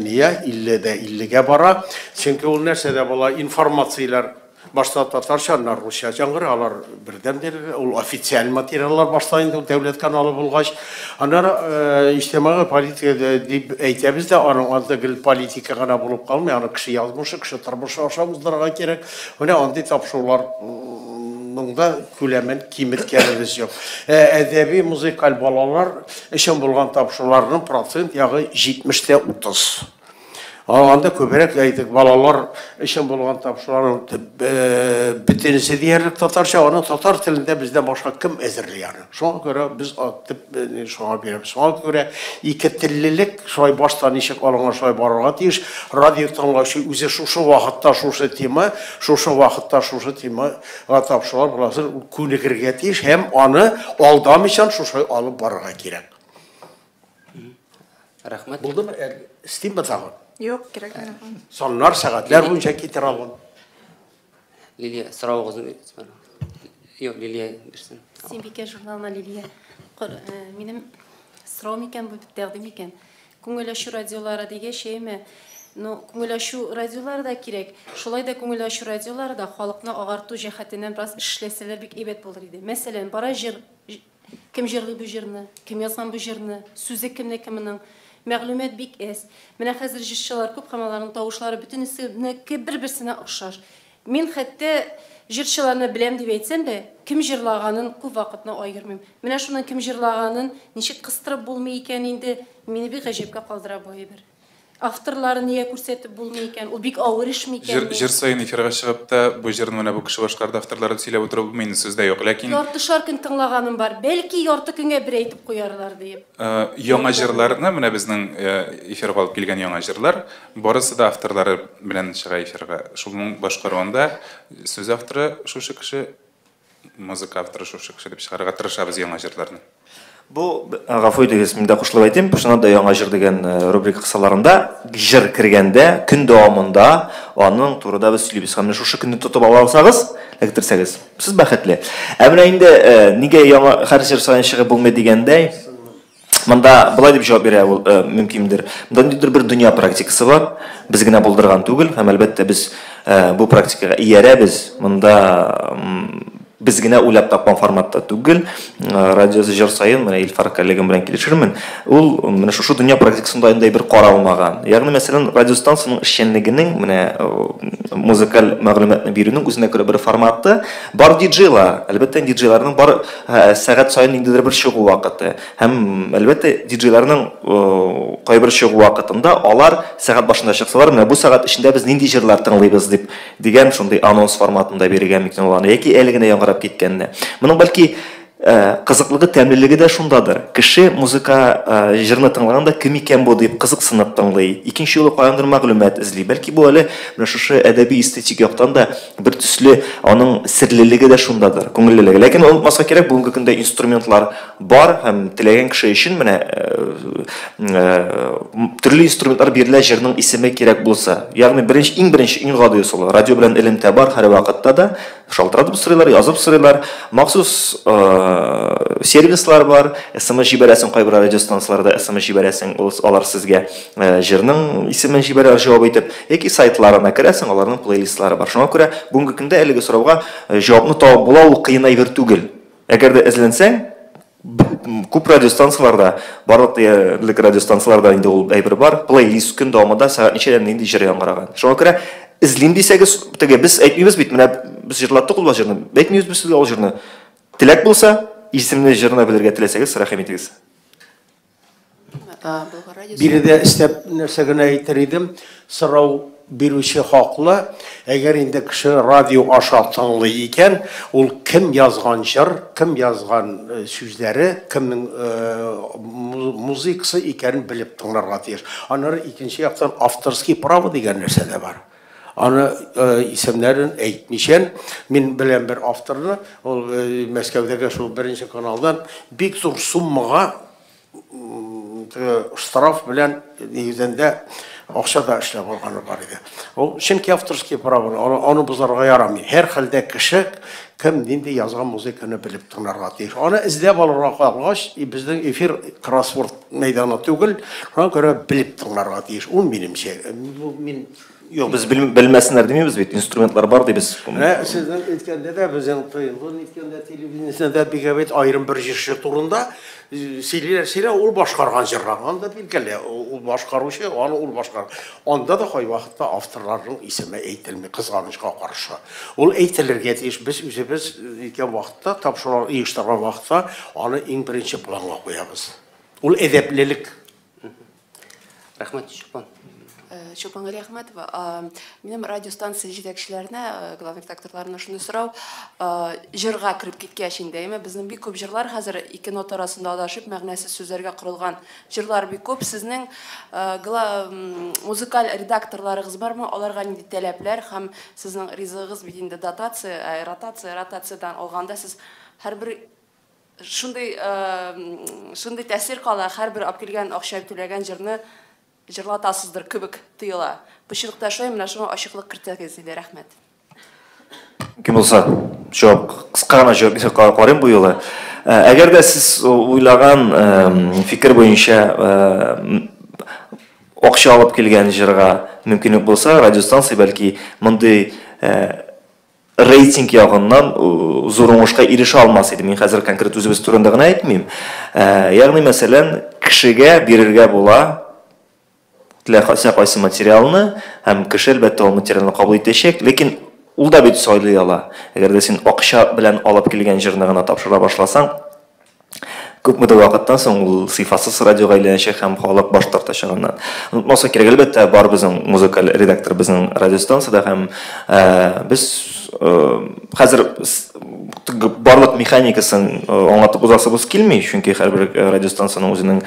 ния 50-дә 50-гә бара. Чөнки ул нәрсәдә була? Информацияләр башта татарча, аннары русча яңгырый, алар бердәм диярлек, ул официаль материаллар башта инде дәүләт каналы булгач. Аннары иҗтимагый политика дип әйтәбез дә, аның анда гел политика гына булып калмый, аны кеше язмышы, кеше тормышы аша уздырырга кирәк. Менә андый тапшыруларның да күләмен киметкәнебез юк. Әдәби, музыкаль балалар өчен булган тапшыруларның процент ягы 70-30. Анда күбрәк әйтик, балалар өчен булган тапшыруларның бөтенесе диярлек татарча, аны татар телендә бездән башка кем әзерли аны? Шуңа күрә без шуңа бирәбез. Шуңа күрә ике теллелек шулай башта ничек алынган шулай барырга тиеш. Радио тыңлаучы үзе шушы вакытта шушы тема, шушы вакытта шушы темага тапшырулар буласын ул күнегергә тиеш һәм аны алдамыйча шушылай алып барырга кирәк. Рәхмәт. Булдымы? Истимме тагын? Юк, кирәк. Саннар, сәгатьләр буенча китерә алам. Лилия, соравыгызны Юк, Лилия бирсен. Синбикә журналына Лилия. Минем сорау микән бу, тәкъдим икән. Күңел ачу радиолары дигәч, әйме? Ну, күңел ачу радиолары да кирәк. Шулай да күңел ачу радиолары да халыкны агарту җәһәтеннән бераз эшләсәләр бик әйбәт булыр иде. Мәсәлән, бара җыр, кем җырлый бу җырны, кем язган бу җырны, сүзе кемнеке моның. Мәгълүмат бик әз. Менә хәзер җырчылар күп һәм аларның тавышлары бөтенесенеке бер-берсенә охшаш. Мин хәтта җырчыларны беләм дип әйтсәм дә, кем җырлаганын күп вакытны аермыйм. Менә шуның кем җырлаганын ничек кыстырып булмый икән инде, мине бик гаҗәпкә калдыра бу әйбер. Авторларын нигә күрсәтеп булмый икән? Ул бик авыр эш микән? Җыр саен эфирга чыгып та бу җырны менә бу кеше башкарды, авторларын сөйләп утыру булмый инде, сүз дә юк. Ләкин яртышар көн тыңлаганым бар. Бәлки ярты көнгә бер әйтеп куярлар диеп. Яңа җырларны менә безнең эфирга алып килгән яңа җырлар барысы да авторлары белән чыга эфирга. Шуның башкаруында сүз авторы шушы кеше, музыка авторы шушы кеше дип чыгарырга тырышабыз яңа җырларны. Бу, гафу итегез, мин дә кушылып әйтим, чыннан да яңа җыр дигән рубрика кысаларында җыр кергәндә көн дәвамында аның турында без сөйлибез. Һәм менә шушы көнне тотып ала алсагыз, эләктерсәгез, сез бәхетле. Ә менә инде нигә яңа һәр җыр саен чыгып булмый дигәндәй, монда былай дип җавап бирә ул мөмкиндер. Монда ниндидер бер дөнья практикасы бар, без генә булдырган түгел, һәм әлбәттә без бу практикага иярәбез. Монда без генә уйлап тапкан форматта түгел, радиосы җыр саен, менә Илфар коллегам белән килешермен, ул менә шушы дөнья практикасында инде бер каралмаган. Ягъни, мәсәлән, радиостанциянең эшчәнлегенең, менә музыкаль мәгълүматны бирүнең үзенә күрә бер форматы бар. Диджейлар, әлбәттә, диджейларның бар сәгать саен ниндидер бер чыгу вакыты. Һәм әлбәттә, диджейларның кайбер чыгу вакытында алар сәгать башында чыксалар, менә бу сәгать эчендә без нинди җырлар тыңлыйбыз дип дигән шундый анонс форматында бирергә мөмкин булган, яки әле генә яңгырап киткәнне. Моның бәлки кызыклыгы, тәмлелеге дә шундадыр. Кеше музыка җырны тыңлаганда кем икән бу дип кызыксынып тыңлый. Икенче юлы каяндыр мәгълүмат эзли. Бәлки бу әле менә шушы әдәби эстетик яктан да бер төсле аның серлелеге дә шундадыр, күңеллелеге. Ләкин онытмаска кирәк, бүгенге көндә инструментлар бар һәм теләгән кеше өчен менә төрле инструментлар бирелә, җырның исеме кирәк булса. Ягъни беренче, иң беренче, иң гади ысулы радио белән элемтә бар һәр вакытта да. Шалтыратып сорыйлар, язып сорыйлар. Махсус Сервислар бар, СМС җибәрәсең, кайбер радиостанцияләрдә СМС җибәрәсең, алар сезгә җырның исемен җибәрә җавап итеп, яки сайтларына керәсең, аларның плейлистлары бар. Шуңа күрә бүгенге көндә әлеге сорауга җавапны табып була, ул кыен әйбер түгел. Әгәр дә эзләнсәң, күп радиостанцияларда, барлык диярлек радиостанцияларда инде ул әйбер бар, плейлист көн дәвамында сәгать ничәдән нинди җыр яңгыраган. Шуңа күрә эзлим дисәгез, теге без әйтмибез бит, менә без җырлаттык ул җырны, әйтмибез без сезгә ул җырны. Теләк булса, исемне җырны белергә теләсәгез, рәхим итегез. Биредә өстәп нәрсә генә әйтер идем, сорау бирүче хаклы, әгәр инде кеше радио аша тыңлый икән, ул кем язган җыр, кем язган сүзләре, кемнең музыкасы икәнен белеп тыңларга тиеш. Аннары икенче яктан авторский право дигән нәрсә дә бар. Аны исемнәрен әйтмичән, мин беләм бер авторны, ул Мәскәүдәге шул беренче каналдан бик зур суммага штраф белән нигезендә акча да эшләп алганы бар иде. Ул чөнки авторский право, аны бозарга ярамый. Һәр хәлдә кеше кем нинди язган музыканы белеп тыңларга тиеш. Аны эзләп алырга калгач, безнең эфир кроссворд мәйданы түгел, шуңа күрә белеп тыңларга тиеш. Ул минемчә, мин Юк, без белмәсеннәр димибез бит, инструментлар бар дибез. Менә сезнең әйткәндә дә, безнең ТНВ әйткәндә, телевидениедә бик әйбәт аерым бер җырчы турында сөйлиләр, сөйләр, ул башкарган җырлар. Анда билгеле, ул башкаручы, аны ул башкар. Анда да кайвакытта авторларның исеме әйтелми, кызганычка каршы. Ул әйтелергә тиеш. Без үзебез әйткән вакытта, тапшыру оештырган вакытта аны иң беренче планга куябыз. Ул әдәплелек. Рәхмәт, Чулпан. Чулпан Галиәхмәтова, минем радиостанция җитәкчеләренә, главный редакторларына шуны сорау, җырга кереп киткәч инде, әйме, безнең бик күп җырлар хәзер ике нота арасында адашып, мәгънәсез сүзләргә корылган җырлар бик күп. Сезнең музыкаль редакторларыгыз бармы? Аларга нинди таләпләр һәм сезнең ризыгыгыз бит инде дотация, ротация, ротациядан алганда сез һәрбер шундый тәэсир кала, һәрбер алып килгән акча түләгән җырны җырлатасыздыр кебек тоела. Бу чынлыкта шулай, менә шуңа ачыклык кертәгез иде, рәхмәт. Кем булса, җавап, кыска гына җавап биреп карыйм бу юлы. Әгәр дә сез уйлаган фикер буенча акча алып килгән җырга мөмкинлек булса, радиостанция бәлки мондый рейтинг ягыннан зур уңышка ирешә алмас иде. Мин хәзер конкрет үзебез турында гына әйтмим. Ягъни, мәсәлән, кешегә бирергә була теләсә кайсы материалны, һәм кеше әлбәттә ул материалны кабул итәчәк, ләкин ул да бит сайлый ала. Әгәр дә син акча белән алып килгән җырны гына тапшыра башласаң, күпмедер вакыттан соң ул сыйфатсыз радиога әйләнәчәк һәм халык баш тартачак аннан. Онытмаска кирәк, әлбәттә, бар безнең музыкаль редактор безнең радиостанцияда һәм без хәзер барлык механикасын аңлатып узасыбыз килми, чөнки һәрбер радиостанциянең үзенең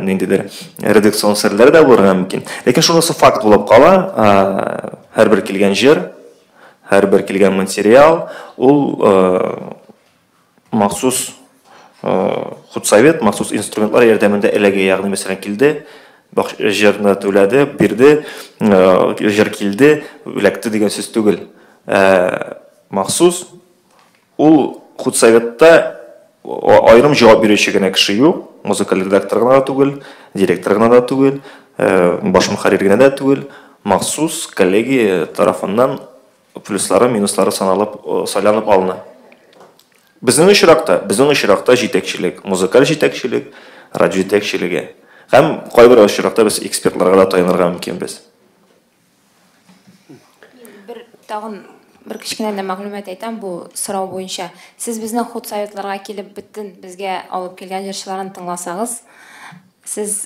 ниндидер редакцион серләре дә булырга мөмкин. Ләкин шунысы факт булып кала, һәрбер килгән җыр, һәрбер килгән материал ул махсус худсовет, махсус инструментлар ярдәмендә эләгә, ягъни мәсәлән килде, җырны түләде, бирде, җыр килде, эләкте дигән сүз түгел. Махсус ул худсоветта аерым җавап бирүче генә кеше юк, музыкаль редактор гына да түгел, директор гына да түгел, баш мөхәррир генә дә түгел, махсус коллегия тарафыннан плюслары, минуслары саналып, сайланып алына. Безнең очракта җитәкчелек, музыкаль җитәкчелек, радио җитәкчелеге. Һәм кайбер очракта без экспертларга да таянырга мөмкинбез. Бер тагын бер кечкенә генә мәгълүмат әйтәм бу сорау буенча. Сез безнең худсоветларга килеп бөтен безгә алып килгән җырчыларын тыңласагыз, сез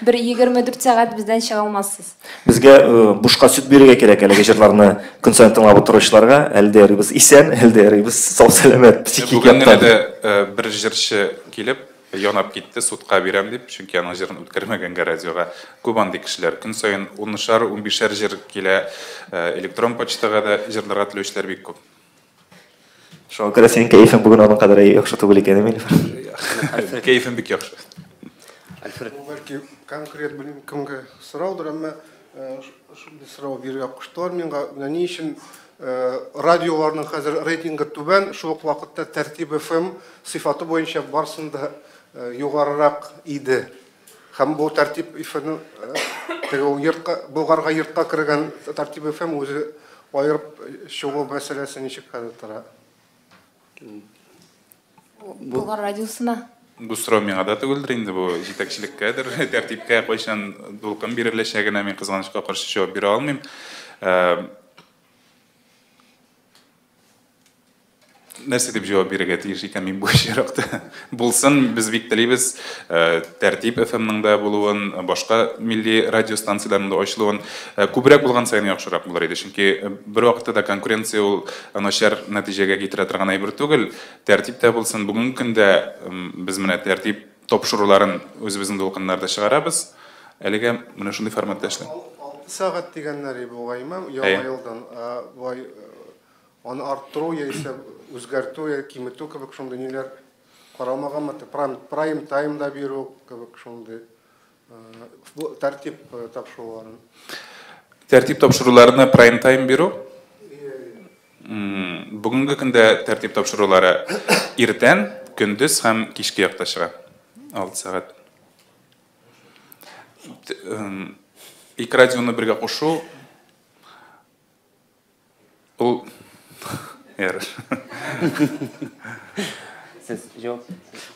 бер 24 сәгать бездән чыга алмассыз. Безгә бушка сөт бирергә кирәк әлеге җырларны көн саен тыңлап утыручыларга. Әле дә ярыйбыз исән, әле дә ярыйбыз сау-сәламәт, психик Бүген генә яктан. дә бер җырчы килеп янап китте, судка бирәм дип, чөнки аның җырын үткәрмәгәнгә радиога. Күп андый кешеләр көн саен унышар, унбишәр җыр килә, электрон почтага да җырларга теләүчеләр бик күп. Шуңа күрә синең кәефең бүген аның кадәр яхшы түгел икән, Эмиль. Кәефем бик яхшы. Альфред. Бу бәлки конкрет белмим кемгә сораудыр, әмма шундый сорау бирергә куштылар миңа. Менә ни өчен Радиоларның хәзер рейтингы түбән, шул ук вакытта Тәртип FM сыйфаты буенча барсын да югарырак иде. Һәм бу Тәртип FM теге ул йортка, Болгарга йортка кергән Тәртип FM үзе аерып чыгу мәсьәләсе ничек хәзер тора? Болгар радиосына. Бу сорау миңа да түгелдер инде, бу җитәкчелеккәдер. Тәртипкә кайчан дулкын биреләчәгенә мин кызганычка каршы җавап бирә алмыйм. Нәрсә дип җавап бирергә тиеш икән мин бу очракта? Булсын, без бик телибез, Тәртип FM-ның да булуын, башка милли радио станцияләренең дә ачылуын. Күбрәк булган саен яхшырак булыр иде, чөнки бер вакытта да конкуренция ул начар нәтиҗәгә китерә торган әйбер түгел. Тәртип тә булсын. Бүгенге көндә без менә тәртип тапшыруларын үзебезнең дулкыннарда чыгарабыз. Әлегә менә шундый форматта эшләп. 6 сәгать дигәннәр бугаймы, яңа елдан, болай аны арттыру яисә үзгәртү я киметү кебек шундый ниләр каралмаганмы? Прайм тайм да бирү кебек шундый тәртип тапшыруларын. Тәртип тапшыруларына прайм тайм бирү? Бүгенге көндә тәртип тапшырулары иртән, көндез һәм кичке якта чыга. 6 сәгать. Ике радионы бергә кушу ул Сез җавап.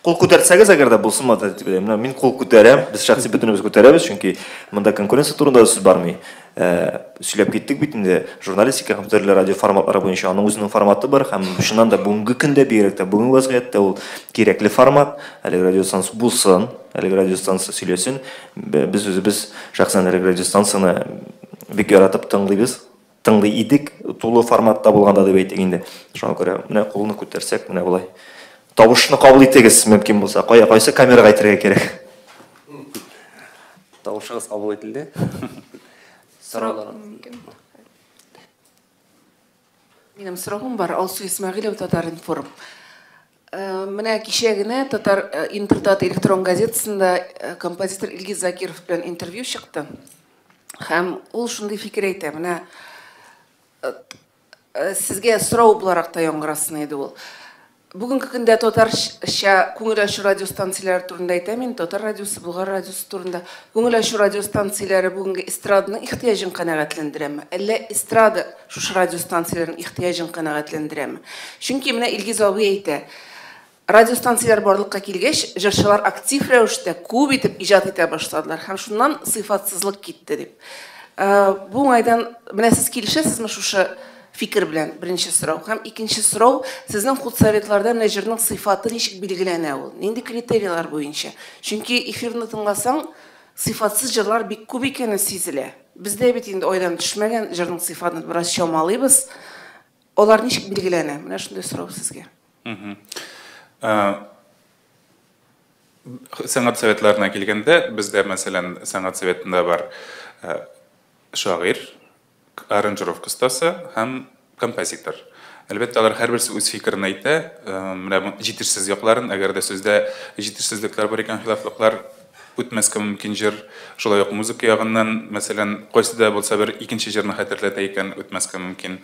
Кул күтәрсәгез, әгәр дә булсын, менә мин кул күтәрәм, без шәхси бөтенебез күтәрәбез, чөнки монда конкуренция турында сүз бармый. Сөйләп киттек бит инде, журналистика һәм төрле радио форматлары буенча аның үзенең форматы бар һәм чыннан да бүгенге көндә, бигрәк тә бүгенге вазгыятьтә ул кирәкле формат. Әлеге радиостанция булсын, әлеге радиостанция сөйләсен. Без үзебез шәхсән әлеге радиостанцияне бик яратып тыңлыйбыз. Тыңлый идек, тулы форматта булганда дип әйтик инде. Шуңа күрә менә кулны күтәрсәк, менә болай. Тавышны кабул итегез мөмкин булса. Кая кайсы камерага әйтергә кирәк? Тавышыгыз кабул ителде. Сораулар. Минем соравым бар. Алсу Исмәгыйлова, Татар-информ. Менә кичә генә Татар Интертат электрон газетасында композитор Илгиз Закиров белән интервью чыкты. Һәм ул шундый фикер әйтә. Менә сезгә сорау буларак та яңгырасын иде ул. Бүгенге көндә татарча күңел ачу радиостанцияләре турында әйтәм мин, татар радиосы, Болгар радиосы турында. Күңел ачу радиостанцияләре бүгенге эстраданың ихтыяҗын канәгатьләндерәме? Әллә эстрада шушы радиостанцияләрнең ихтыяҗын канәгатьләндерәме? Чөнки менә Илгиз абый әйтә, радиостанцияләр барлыкка килгәч, җырчылар актив рәвештә күп итеп иҗат итә башладылар һәм шуннан сыйфатсызлык китте дип. Бу уңайдан менә сез килешәсезме шушы фикер белән? Беренче сорау. Һәм икенче сорау, сезнең худсоветларда менә җырның сыйфаты ничек билгеләнә ул? Нинди критерийлар буенча? Чөнки эфирны тыңласаң, сыйфатсыз җырлар бик күп икәне сизелә. Бездә бит инде айдан төшмәгән җырның сыйфатын бераз чамалыйбыз. Алар ничек билгеләнә? Менә шундый сорау сезгә. Сәнгать советларына килгәндә, бездә, мәсәлән, сәнгать советында бар шагыйрь, аранжировка остасы һәм композитор. Әлбәттә, алар һәрберсе үз фикерен әйтә, менә җитешсез якларын, әгәр дә сүздә җитешсезлекләр бар икән, хилафлыклар үтмәскә мөмкин җыр. Шулай ук музыка ягыннан, мәсәлән, кайсы да булса бер икенче җырны хәтерләтә икән, үтмәскә мөмкин.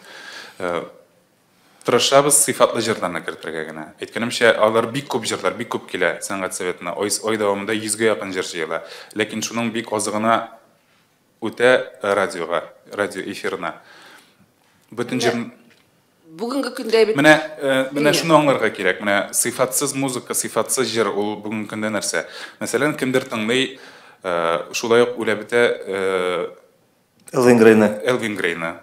Тырышабыз сыйфатлы җырларны кертергә генә. Әйткәнемчә, алар бик күп җырлар, бик күп килә сәнгать советына. Ай дәвамында 100гә якын җыр җыела. Ләкин шуның бик азы гына үтә радиога, радио эфирына. Бөтен җыр бүгенге көндә бит менә шуны аңларга кирәк. Менә сыйфатсыз музыка, сыйфатсыз җыр ул бүгенге көндә нәрсә? Мәсәлән, кемдер тыңлый, шулай ук үлә бетә Элвин Грейны. Элвин Грейны.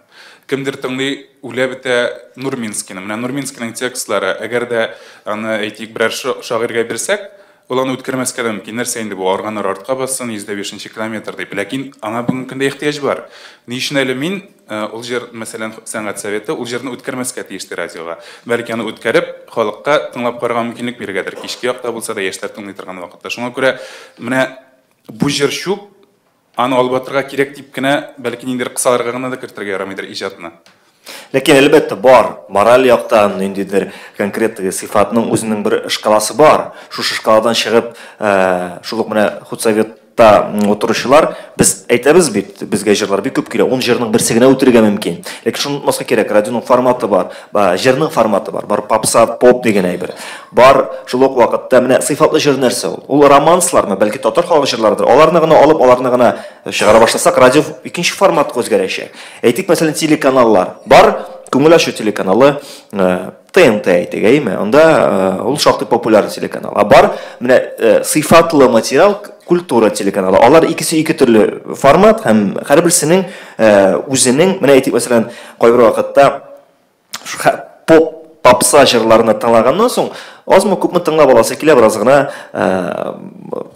Кемдер тыңлый, үлә бетә Нурминскийны. Менә Нурминскийның текстлары, әгәр дә аны әйтик берәр шагыйрьгә бирсәк, ул аны үткәрмәскә дә мөмкин. Нәрсә инде бу, арганнар артка бассын, 105 километр дип. Ләкин аңа бүгенге көндә ихтыяҗ бар. Ни өчен әле мин ул җыр, мәсәлән, сәнгать советы ул җырны үткәрмәскә тиеш радиога. Бәлки аны үткәреп, халыкка тыңлап карарга мөмкинлек бирергәдер. Кичке якта булса да яшьләр тыңлый торган вакытта. Шуңа күрә менә бу җыр чүп, аны алып атырга кирәк дип кенә, бәлки ниндидер кысаларга гына да кертергә ярамыйдыр иҗатны. Ләкин әлбәттә бар, мораль яктан ниндидер конкрет сыйфатның үзенең бер шкаласы бар. Шушы шкаладан чыгып, шул ук менә худсовет Интернетта утыручылар, без әйтәбез бит, безгә җырлар бик күп килә, ун җырның берсе генә үтерергә мөмкин. Ләкин шуны онытмаска кирәк, радионың форматы бар, җырның форматы бар, бар попса, поп дигән әйбер. Бар шул ук вакытта менә сыйфатлы җыр нәрсә ул? Ул романслармы, бәлки татар халык җырларыдыр. Аларны гына алып, аларны гына чыгара башласак, радио икенче форматка үзгәрәчәк. Әйтик, мәсәлән, телеканаллар. Бар күңел ачу телеканалы, ТНТ әйтик, әйеме? Анда ул шактый популяр телеканал. Ә бар менә сыйфатлы материал культура телеканалы. Алар икесе ике төрле формат һәм һәрберсенең үзенең, менә әйтик, мәсәлән, кайбер вакытта поп, попса җырларны тыңлаганнан соң, азмы күпме тыңлап аласы килә бераз гына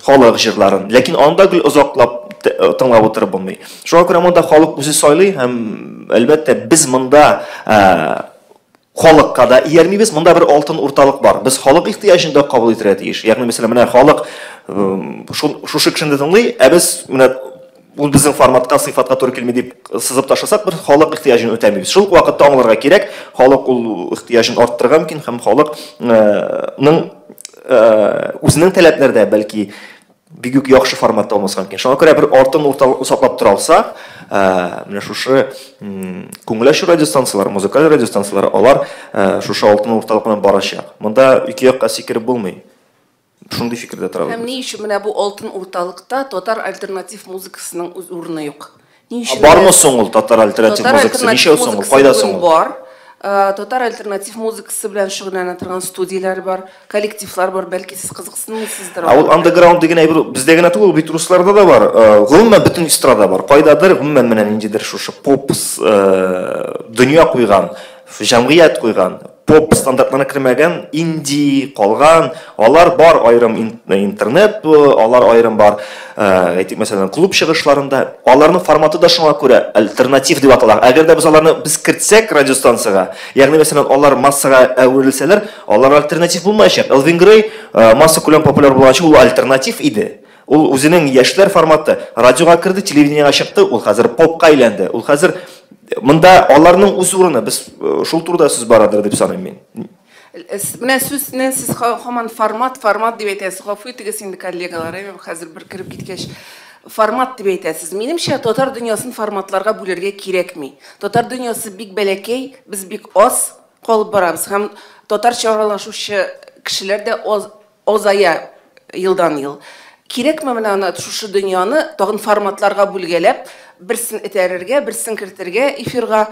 халык җырларын. Ләкин анда гел озаклап тыңлап утырып булмый. Шуңа күрә монда халык үзе сайлый һәм, әлбәттә, без монда халыкка да иярмибез, монда бер алтын урталык бар. Без халык ихтыяҗын да кабул итәргә тиеш. Ягъни, мәсәлән, менә халык шушы кешене тыңлый, ә без менә ул безнең форматка, сыйфатка туры килми дип сызып ташласак, бер халык ихтыяҗын үтәмибез. Шул ук вакытта аңларга кирәк, халык ул ихтыяҗын арттырырга мөмкин һәм халыкның үзенең таләпләре дә бәлки бик үк яхшы форматта булмаска мөмкин. Шуңа күрә бер алтын урталыкны саклап тора алсак, менә шушы күңел ачу радиостанцияләре, музыкаль радиостанцияләре, алар шушы алтын урталык белән барачак. Монда ике якка сикереп булмый. Шундый фикердә торабыз. Һәм ни өчен менә бу алтын урталыкта татар альтернатив музыкасының үз урыны юк? Ни өчен? Бармы соң ул татар альтернатив музыкасы? Ничә соң ул? Кайда соң ул? Бар. Татар альтернатив музыкасы белән шөгыльләнә торган студияләр бар, коллективлар бар, бәлки сез кызыксынмыйсыздыр. Ә ул андеграунд дигән әйбер бездә генә түгел, бит русларда да бар. Гомумән бөтен эстрада бар. Кайдадыр гомумән менә ниндидер шушы поп дөнья куйган, җәмгыять куйган, поп стандартларына кермәгән инди калган, алар бар аерым интернет, алар аерым бар, әйтик, мәсәлән, клуб чыгышларында. Аларның форматы да шуңа күрә альтернатив дип атала. Әгәр дә без аларны без кертсәк радиостанциягә, ягъни мәсәлән, алар массага әверелсәләр, алар альтернатив булмаячак. Элвин Грей массакүләм популяр булганчы ул альтернатив иде. Ул үзенең яшьләр форматы радиога керде, телевидениегә чыкты, ул хәзер попка әйләнде. Ул хәзер монда аларның үз урыны, без шул турыда сүз барадыр дип саныйм мин. Менә сүз, сез һаман формат, формат дип әйтәсез. Гафу итегез инде, коллегалар, хәзер бер кереп киткәч. Формат дип әйтәсез. Минемчә, татар дөньясын форматларга бүлергә кирәкми. Татар дөньясы бик бәләкәй, без бик аз калып барабыз һәм татарча аралашучы кешеләр дә азая елдан-ел. Кирәкме менә аны шушы дөньяны тагын форматларга бүлгәләп, берсен этәрергә, берсен кертергә эфирга?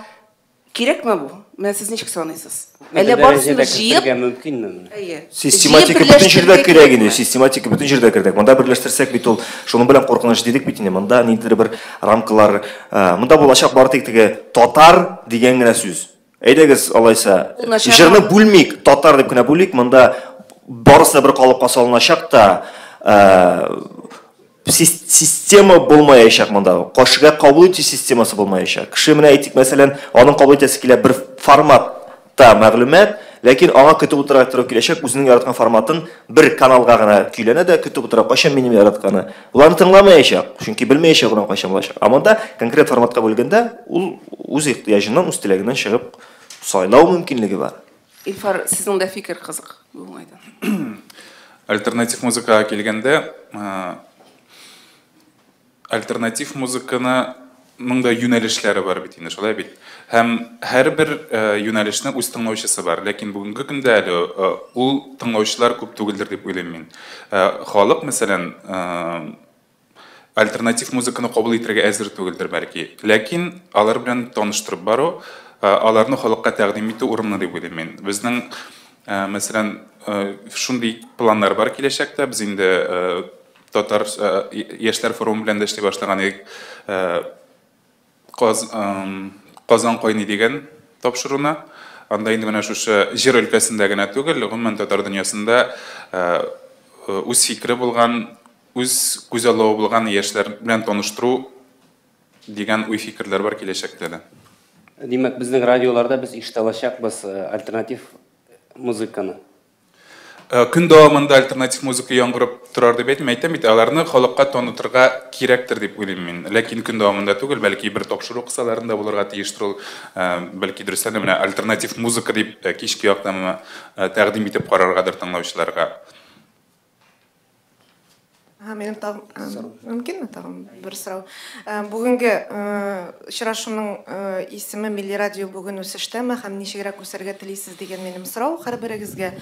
Кирәкме бу? Менә сез ничек саныйсыз? Әллә барысын җыеп мөмкинме? Әйе. Систематика бөтен җирдә кирәк инде, систематика бөтен җирдә кирәк. Монда берләштерсәк бит ул, шуның белән куркыныч дидек бит инде. Монда ниндидер бер рамкалар, монда булачак бары тик теге татар дигән генә сүз. Әйдәгез алайса, җырны бүлмик, татар дип кенә бүлик, монда барысы да бер калыпка салыначак та, система булмаячак монда. Кешегә кабул итү системасы булмаячак. Кеше менә әйтик, мәсәлән, аның кабул итәсе килә бер форматта мәгълүмат, ләкин аңа көтеп утырырга туры киләчәк, үзенең яраткан форматын бер каналга гына көйләнә дә көтеп утыра, кайчан минем яратканы. Уларны тыңламаячак, чөнки белмәячәк уның кайчан булачак. Ә монда конкрет форматка бүлгәндә, ул үз ихтыяҗыннан, үз теләгеннән чыгып сайлау мөмкинлеге бар. Илфар, сезнең дә фикер кызык бу уңайдан. Альтернатив музыкага килгәндә, альтернатив музыканың да юнәлешләре бар бит инде, шулай бит. Һәм һәрбер юнәлешнең үз тыңлаучысы бар, ләкин бүгенге көндә әле ул тыңлаучылар күп түгелдер дип уйлыйм мин. Халык, мәсәлән, альтернатив музыканы кабул итәргә әзер түгелдер бәлки, ләкин алар белән таныштырып бару, аларны халыкка тәкъдим итү урынлы дип уйлыйм мин. Безнең, мәсәлән, шундый планнар бар киләчәктә, без инде татар яшьләр форумы белән дә эшли башлаган идек. Казан кайный дигән тапшыруны. Анда инде менә шушы җыр өлкәсендә генә түгел, гомумән татар дөньясында үз фикере булган, үз күзаллавы булган яшьләр белән таныштыру дигән уй-фикерләр бар киләчәктә дә. Димәк, безнең радиоларда без ишетә алачакбыз альтернатив музыканы. Көн дәвамында альтернатив музыка яңгырап торар дип әйтмим, әйтәм бит, аларны халыкка танытырга кирәктер дип уйлыйм мин. Ләкин көн дәвамында түгел, бәлки бер тапшыру кысаларында булырга тиештер ул, бәлки дөрестән дә менә альтернатив музыка дип кичке яктан тәкъдим итеп караргадыр тыңлаучыларга. Минем тагын мөмкинме тагын бер сорау? Бүгенге очрашуның исеме Милли радио бүген үсештәме һәм ничегрәк үсәргә телисез дигән минем сорау һәрберегезгә.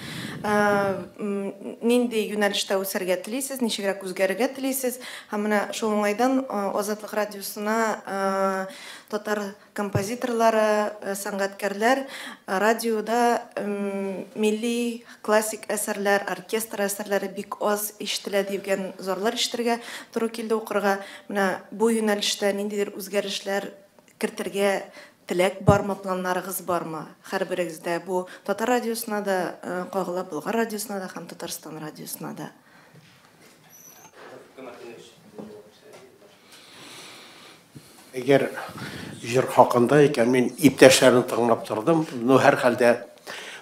Нинди юнәлештә үсәргә телисез, ничегрәк үзгәрергә телисез? Һәм менә шул уңайдан Азатлык радиосына татар композиторлары, сәнгатькәрләр радиода милли классик әсәрләр, оркестр әсәрләре бик аз ишетелә дигән зарлар ишетергә туры килде укырга. Менә бу юнәлештә ниндидер үзгәрешләр кертергә теләк бармы, планнарыгыз бармы? Һәрберегездә бу Татар радиосына да кагыла, Болгар радиосына да һәм Татарстан радиосына да. Әгәр җыр хакында икән, мин иптәшләрне тыңлап тордым. Но һәрхәлдә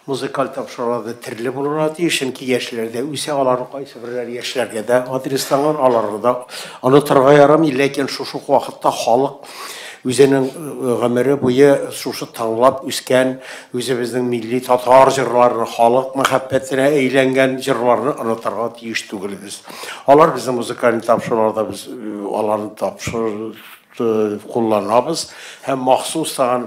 музыкаль тапшыруларда төрле булырга тиеш, чөнки яшьләр дә үсә, аларның кайсы берләре яшьләргә дә адресланган, аларны да онытырга ярамый, ләкин шушы ук вакытта халык үзенең гомере буе шушы тыңлап үскән үзебезнең милли татар җырларны, халык мәхәббәтенә әйләнгән җырларны онытырга тиеш түгелбез. Алар безнең музыкаль тапшыруларда без аларны тапшыр кулланабыз һәм махсус тагын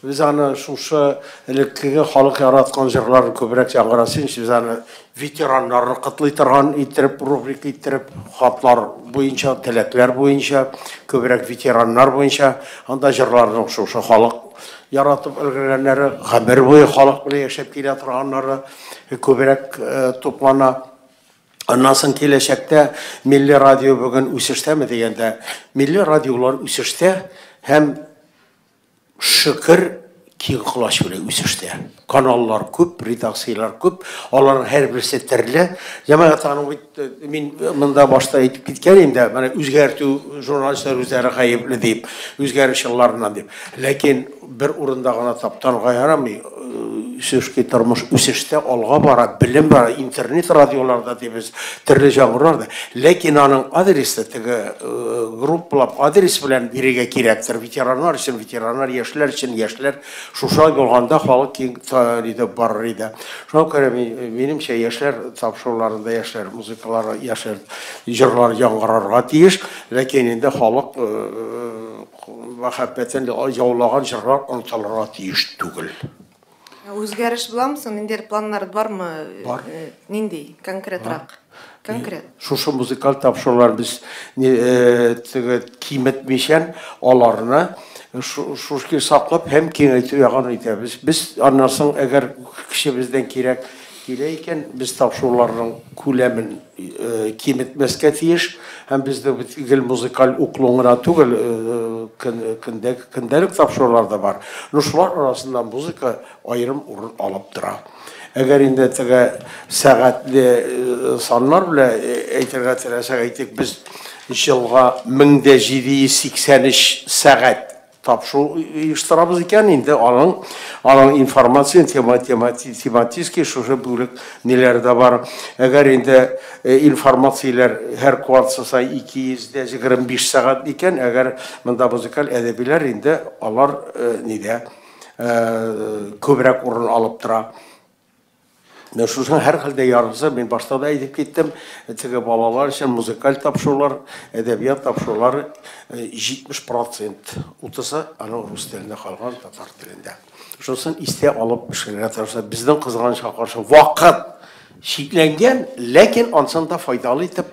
без аны шушы элеккеге халык яраткан җырларны күбрәк яңгырасын өчен без аны ветераннарны котлый торган иттереп, рубрика иттереп, хатлар буенча, теләкләр буенча, күбрәк ветераннар буенча, анда җырларның шушы халык яратып өлгергәннәре, гомер буе халык белән яшәп килә торганнары күбрәк туплана. Аннан соң киләчәктә милли радио бүген үсештәме дигәндә, милли радиолар үсештә һәм шөкер киң колач белән үсештә. Каналлар күп, редакцияләр күп, аларның һәрберсе төрле. Җәмәгать аның бит мин монда башта әйтеп киткән инде, менә үзгәртү журналистлар үзләре гаепле дип, үзгәреш елларыннан дип. Ләкин бер урында гына таптанга ярамый. Үсешкә тормыш үсештә алга бара, белем бара, интернет радиоларда дибез, төрле жанрларда. Ләкин аның адресы теге группалап адрес белән бирергә кирәктер. Ветераннар өчен ветераннар, яшьләр өчен яшьләр. Шушылай булганда халык киң диде барыр иде. Шуңа күрә минемчә яшьләр тапшыруларында яшьләр музыкалары, яшьләр җырлар яңгырарга тиеш, ләкин инде халык мәхәббәтен яулаган җырлар онытылырга тиеш түгел. Үзгәреш буламы соң? Ниндидер планнар бармы? Бар. Нинди конкретрак? Конкрет. Шушы музыкаль тапшырулар без теге киметмичән аларны шушки саклап һәм киңәйтү ягын итәбез. Без аннан соң әгәр кешебездән кирәк килә икән, без тапшыруларның күләмен киметмәскә тиеш һәм бездә бит гел музыкаль уклон гына түгел, көндәлек тапшырулар да бар. Но шулар арасында музыка аерым урын алып тора. Әгәр инде теге сәгатьле саннар белән әйтергә теләсәк, әйтик, без елга 1783 сәгать тапшыру оештырабыз икән, инде аның информация тематический шушы бүлек ниләр дә бар. Әгәр инде информацияләр һәр квартал саен 225 сәгать икән, әгәр монда музыкаль әдәбиләр инде алар нидә күбрәк урын алып тора. Менә шушы һәр хәлдә ярыйсы, мин башта да әйтеп киттем, теге балалар өчен музыкаль тапшырулар, әдәбият тапшырулары 70%, утызы аның рус телендә калган, татар телендә. Шунысын истә алып эшләргә тырышабыз. Безнең кызганычка каршы вакыт чикләнгән, ләкин ансын да файдалы итеп,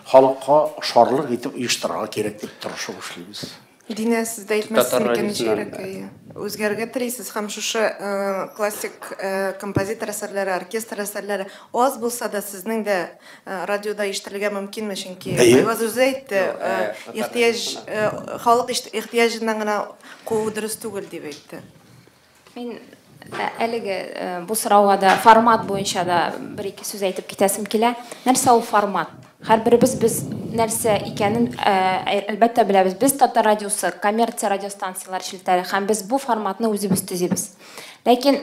халыкка шарлык итеп оештырырга кирәк дип тырышып эшлибез. Динә, сез дә әйтмәссез микән, ничегрәк үзгәрергә телисез һәм шушы классик композитор әсәрләре, оркестр әсәрләре аз булса да сезнең дә радиода ишетелергә мөмкинме? Чөнки Айваз үзе әйтте, ихтыяҗ, халык ихтыяҗыннан гына куу дөрес түгел дип әйтте. Мин әлеге бу сорауга да формат буенча да бер-ике сүз әйтеп китәсем килә. Нәрсә ул формат? Һәрберебез без нәрсә икәнен әлбәттә беләбез. Без Татар радиосы, коммерция радиостанцияләре челтәре һәм без бу форматны үзебез төзибез. Ләкин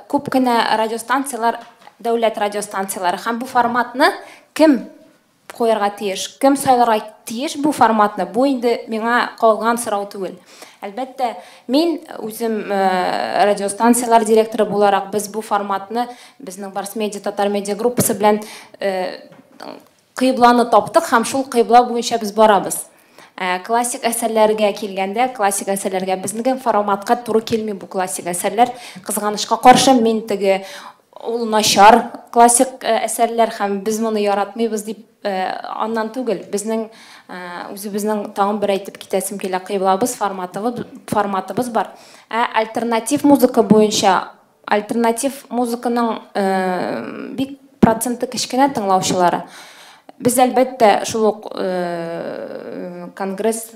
күп кенә радиостанцияләр, дәүләт радиостанцияләре һәм бу форматны кем куярга тиеш, кем сайларга тиеш бу форматны, бу инде миңа калган сорау түгел. Әлбәттә, мин үзем радиостанцияләр директоры буларак без бу форматны безнең Барс Медиа, Татар Медиа группасы белән кыйбланы таптык һәм шул кыйбла буенча без барабыз. Классик әсәрләргә килгәндә, классик әсәрләргә безнең форматка туры килми бу классик әсәрләр. Кызганычка каршы, мин теге ул начар классик әсәрләр һәм без моны яратмыйбыз дип аннан түгел. Безнең үзебезнең тагын бер әйтеп китәсем килә, кыйблабыз, форматыбыз бар. Ә альтернатив музыка буенча, альтернатив музыканың бик проценты кечкенә тыңлаучылары. Без әлбәттә шул ук конгресс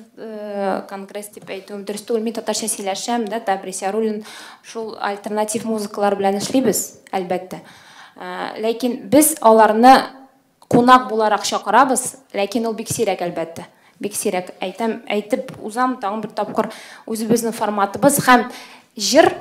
дип әйтүем дөрес түгел, мин татарча сөйләшәм, да, Тәбрис Яруллин, шул альтернатив музыкалар белән эшлибез, әлбәттә. Ләкин без аларны кунак буларак чакырабыз, ләкин ул бик сирәк, әлбәттә. Бик сирәк. Әйтәм, әйтеп узам тагын бер тапкыр, үзебезнең форматыбыз һәм җыр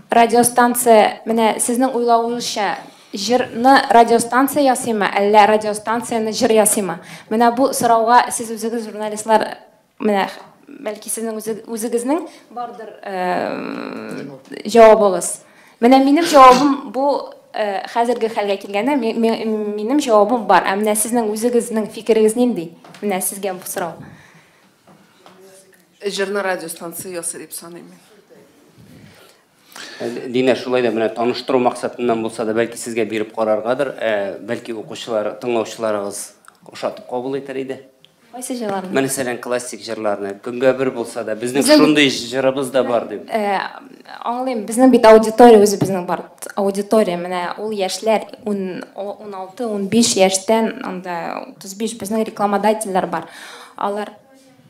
радиостанция, менә сезнең уйлавыгызча, җырны радиостанция ясыймы, әллә радиостанцияне җыр ясыймы? Менә бу сорауга сез үзегез журналистлар, менә бәлки сезнең үзегезнең бардыр җавабыгыз. Менә минем җавабым бу хәзерге хәлгә килгәндә минем җавабым бар. Ә менә сезнең үзегезнең фикерегез нинди? Менә сезгә бу сорау. Җырны радиостанция ясый дип саныйм мин. Динә, шулай да менә таныштыру максатыннан булса да, бәлки сезгә биреп караргадыр, бәлки укучылар, тыңлаучыларыгыз ошатып кабул итәр иде. Кайсы җырларны? Мәсәлән, классик җырларны. Көнгә бер булса да, безнең шундый җырыбыз да бар дип. Аңлыйм, безнең бит аудитория үзебезнең бар. Аудитория менә ул яшьләр 16, 15 яшьтән анда 35 безнең рекламодательләр бар. Алар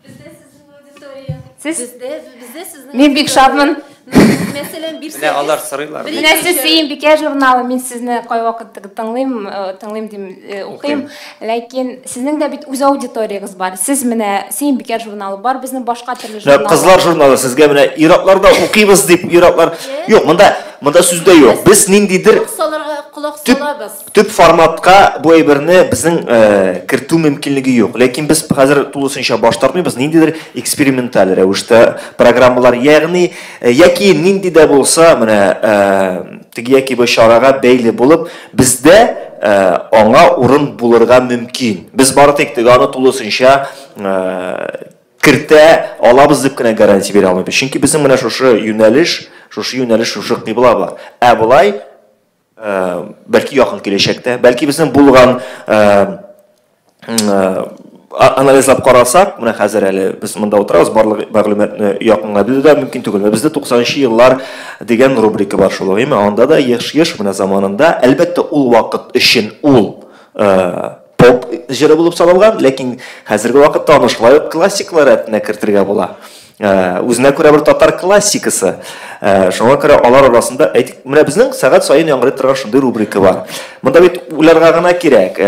Бездә сезнең аудитория. Сез? Бездә сезнең. Мин бик шатмын. Мәсәлән, бирсәгез. Менә алар сорыйлар. Менә сез Сөембикә журналы, мин сезне кайвакыт тыңлыйм, тыңлыйм дим, укыйм. Ләкин сезнең дә бит үз аудиториягез бар. Сез менә Сөембикә журналы бар, безнең башка төрле журналлар. Кызлар журналы сезгә менә ир-атлар да укыйбыз дип ир-атлар. Юк, монда сүз дә юк. Без ниндидер колак салабыз. Төп форматка бу әйберне безнең кертү мөмкинлеге юк. Ләкин без хәзер тулысынча баш тартмыйбыз, ниндидер эксперименталь рәвештә программалар, ягъни яки нинди дә булса, менә теге яки бу чарага бәйле булып, бездә аңа урын булырга мөмкин. Без бары тик теге аны тулысынча кертә алабыз дип кенә гарантия бирә алмыйбыз. Чөнки безнең менә шушы юнәлеш, шушы кыйбла бар. Ә болай бәлки якын киләчәктә, бәлки безнең булган анализлап карасак, менә хәзер әле без монда утырабыз, барлык мәгълүматны якынга белү дә мөмкин түгел. Бездә 90-нчы еллар дигән рубрика бар шул, әйме? Анда да еш-еш менә заманында, әлбәттә, ул вакыт өчен ул поп җыры булып саналган, ләкин хәзерге вакытта аны шулай ук классиклар рәтенә кертергә була. Үзенә күрә бер татар классикасы. Шуңа күрә алар арасында, әйтик, менә безнең сәгать саен яңгырый торган шундый рубрика бар. Монда бит уйларга гына кирәк.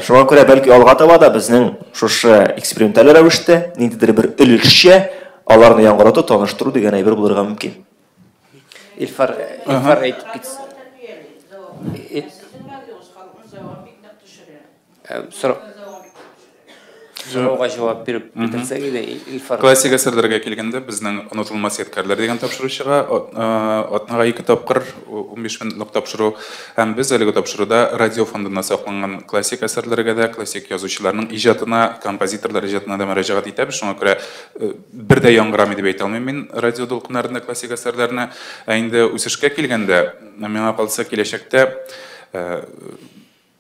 Шуңа күрә бәлки алга таба да безнең шушы эксперименталь рәвештә ниндидер бер өлешчә аларны яңгырату, таныштыру дигән әйбер булырга мөмкин. Илфар әйтеп китсен. Сорауга җавап биреп бетерсәк иде, Илфар. Классик әсәрләргә килгәндә, безнең Онытылмас ядкәрләр дигән тапшыручыга атнага 2 тапкыр 15 минутлык тапшыру, һәм без әлеге тапшыруда радио фондында сакланган классик әсәрләргә дә, классик язучыларның иҗатына, композиторлар иҗатына да мөрәҗәгать итәбез. Шуңа күрә бер дә яңгырамый дип әйтә алмыйм мин радио дулкыннарында классик әсәрләрне. Ә инде үсешкә килгәндә, миңа калса, киләчәктә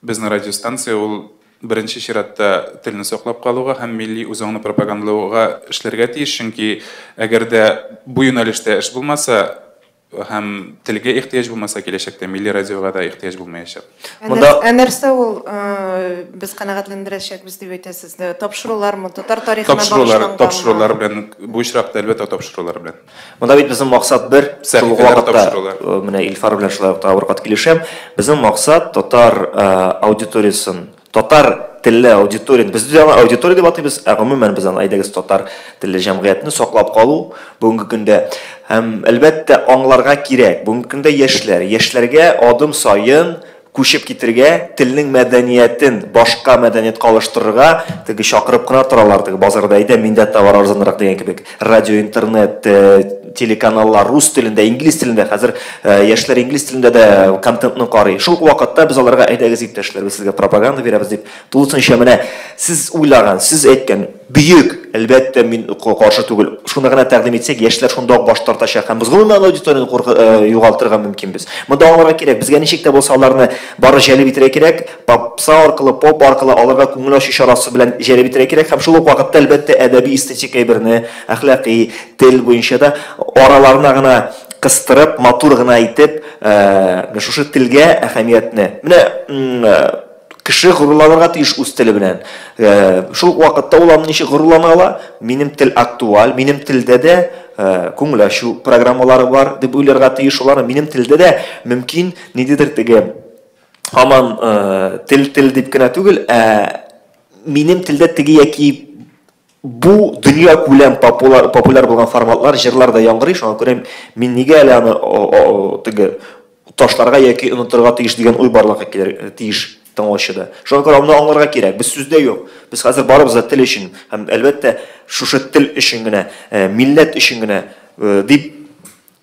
безнең радиостанция ул беренче чиратта телне саклап калуга һәм милли үзаңны пропагандалауга эшләргә тиеш, чөнки әгәр дә бу юнәлештә эш булмаса һәм телгә ихтыяҗ булмаса, киләчәктә милли радиога да ихтыяҗ булмаячак. Ә нәрсә ул без канәгатьләндерәчәкбез дип әйтәсез? Тапшырулармы, татар тарихына багышланган? Тапшырулар белән, бу очракта әлбәттә тапшырулар белән. Монда бит безнең максат бер, шул ук вакытта менә Илфар белән шулай ук тагы бер кат килешәм. Безнең максат татар аудиториясын, татар телле аудиторияны, без аны аудитория дип атыйбыз, ә гомумән без аны әйдәгез татар телле җәмгыятьне саклап калу бүгенге көндә. Һәм әлбәттә аңларга кирәк, бүгенге көндә яшьләр, яшьләргә адым саен күчеп китергә, телнең мәдәниятен башка мәдәниятка алыштырырга, теге чакырып кына торалар, теге базарда әйдә, миндә товар арзанрак дигән кебек. Радио, интернет, телеканаллар рус телендә, инглиз телендә, хәзер яшьләр инглиз телендә дә контентны карый. Шул ук вакытта без аларга әйдәгез, иптәшләр, без сезгә пропаганда бирәбез дип, тулысынча менә сез уйлаган, сез әйткән бөек, әлбәттә, мин каршы түгел. Шуны гына тәкъдим итсәк, яшьләр шунда ук баш тартачак һәм без гомумән аудиторияне югалтырга мөмкинбез. Монда аңларга кирәк, безгә ничек тә булса аларны бары җәлеп итәргә кирәк, попса аркылы, поп аркылы аларга күңел ачу чарасы белән җәлеп итәргә кирәк һәм шул ук вакытта, әлбәттә, әдәби эстетик әйберне, әхлакый, тел буенча да араларына гына кыстырып, матур гына итеп, менә шушы телгә әһәмиятне. Менә кеше горурланырга тиеш үз теле белән. Шул ук вакытта ул аны ничек горурлана ала? Минем тел актуаль, минем телдә дә күңел ачу программалары бар дип уйларга тиеш алар. Минем телдә дә мөмкин ниндидер теге һаман тел-тел дип кенә түгел, ә минем телдә теге яки бу дөнья күләм популяр булган форматлар, җырлар да яңгырый, шуңа күрә мин нигә әле аны теге ташларга яки онытырга тиеш дигән уй барлыкка килер тиеш тыңлаучыда. Шуңа күрә аны аңларга кирәк. Без сүздә юк. Без хәзер барыбыз да тел өчен һәм әлбәттә шушы тел өчен генә, милләт өчен генә дип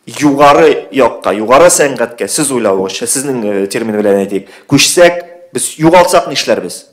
югары якка, югары сәнгатькә сез уйлавыгызча, сезнең термин белән әйтик, күчсәк, без югалсак нишләрбез?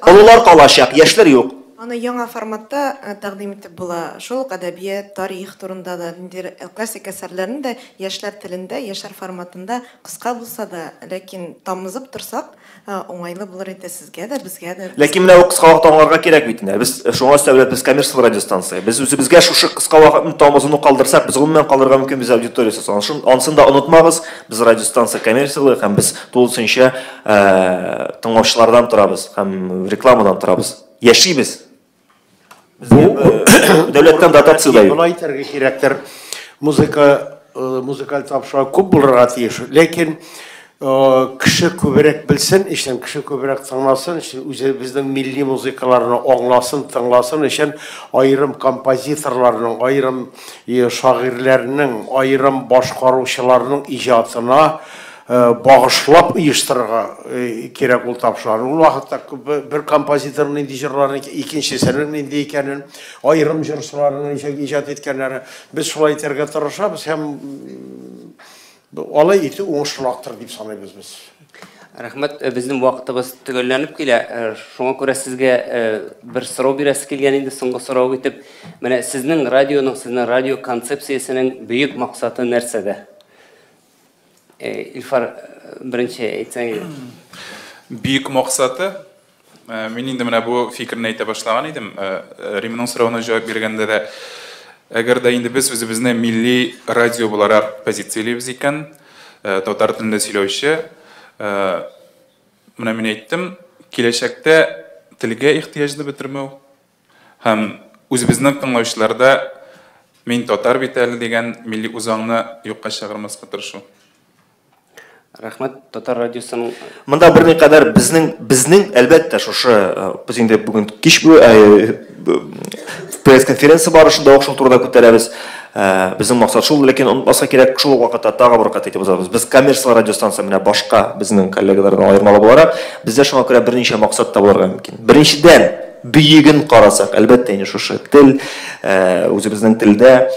Олылар калачак, яшьләр юк. Аны яңа форматта тәкъдим итеп була. Шул ук әдәбият, тарих турында да, ниндидер классик әсәрләрне дә яшьләр телендә, яшьләр форматында кыска булса да, ләкин тамызып торсак, уңайлы булыр иде сезгә дә, безгә дә. Ләкин менә ул кыска вакыт аңларга кирәк бит инде. Без шуңа өстәп, без коммерцияле радиостанция. Без үзебезгә шушы кыска вакытны тамызуны калдырсак, без гомумән калырга мөмкин без аудиториясез. Ансын да онытмагыз, без радиостанция коммерцияле һәм без тулысынча тыңлаучылардан торабыз һәм рекламадан торабыз. Яшибез. Дәүләттән дотация да юк. Болай әйтергә кирәктер. Музыка, музыкаль тапшыру күп булырга тиеш. Ләкин кеше күбрәк белсен өчен, кеше күбрәк тыңласын өчен, үзебезнең милли музыкаларны аңласын, тыңласын өчен аерым композиторларның, аерым шагыйрьләрнең, аерым башкаручыларның иҗатына багышлап оештырырга кирәк ул тапшыру. Ул вакытта бер композиторның нинди җырларын, икенчесенең нинди икәнен, аерым җырчыларның ничек иҗат иткәннәрен без шулай итәргә тырышабыз һәм алай итү уңышлырактыр дип саныйбыз без. Рәхмәт, безнең вакытыбыз төгәлләнеп килә. Шуңа күрә сезгә бер сорау бирәсе килгән инде, соңгы сорау итеп. Менә сезнең радионың, сезнең радио концепциясенең бөек максаты нәрсәдә? Илфар, беренче әйтсәң иде. Бөек максаты, мин инде менә бу фикерне әйтә башлаган идем. Римның соравына җавап биргәндә дә, әгәр дә инде без үзебезне милли радио буларак позициялибез икән, татар телендә сөйләүче, менә мин әйттем, киләчәктә телгә ихтыяҗны бетермәү һәм үзебезнең тыңлаучыларда мин татар бит әле дигән милли үзаңны юкка чыгармаска тырышу. Рәхмәт, Татар радиосының Монда берникадәр безнең әлбәттә шушы без инде бүген кич бу пресс-конференция барышында ук шул турыда күтәрәбез. Безнең максат шул, ләкин онытмаска кирәк, шул ук вакытта тагы бер кат әйтеп узабыз. Без коммерцияле радиостанция менә башка безнең коллегалардан аермалы буларак, бездә шуңа күрә берничә максат та булырга мөмкин. Беренчедән, бөеген карасак, әлбәттә инде шушы тел, үзебезнең телдә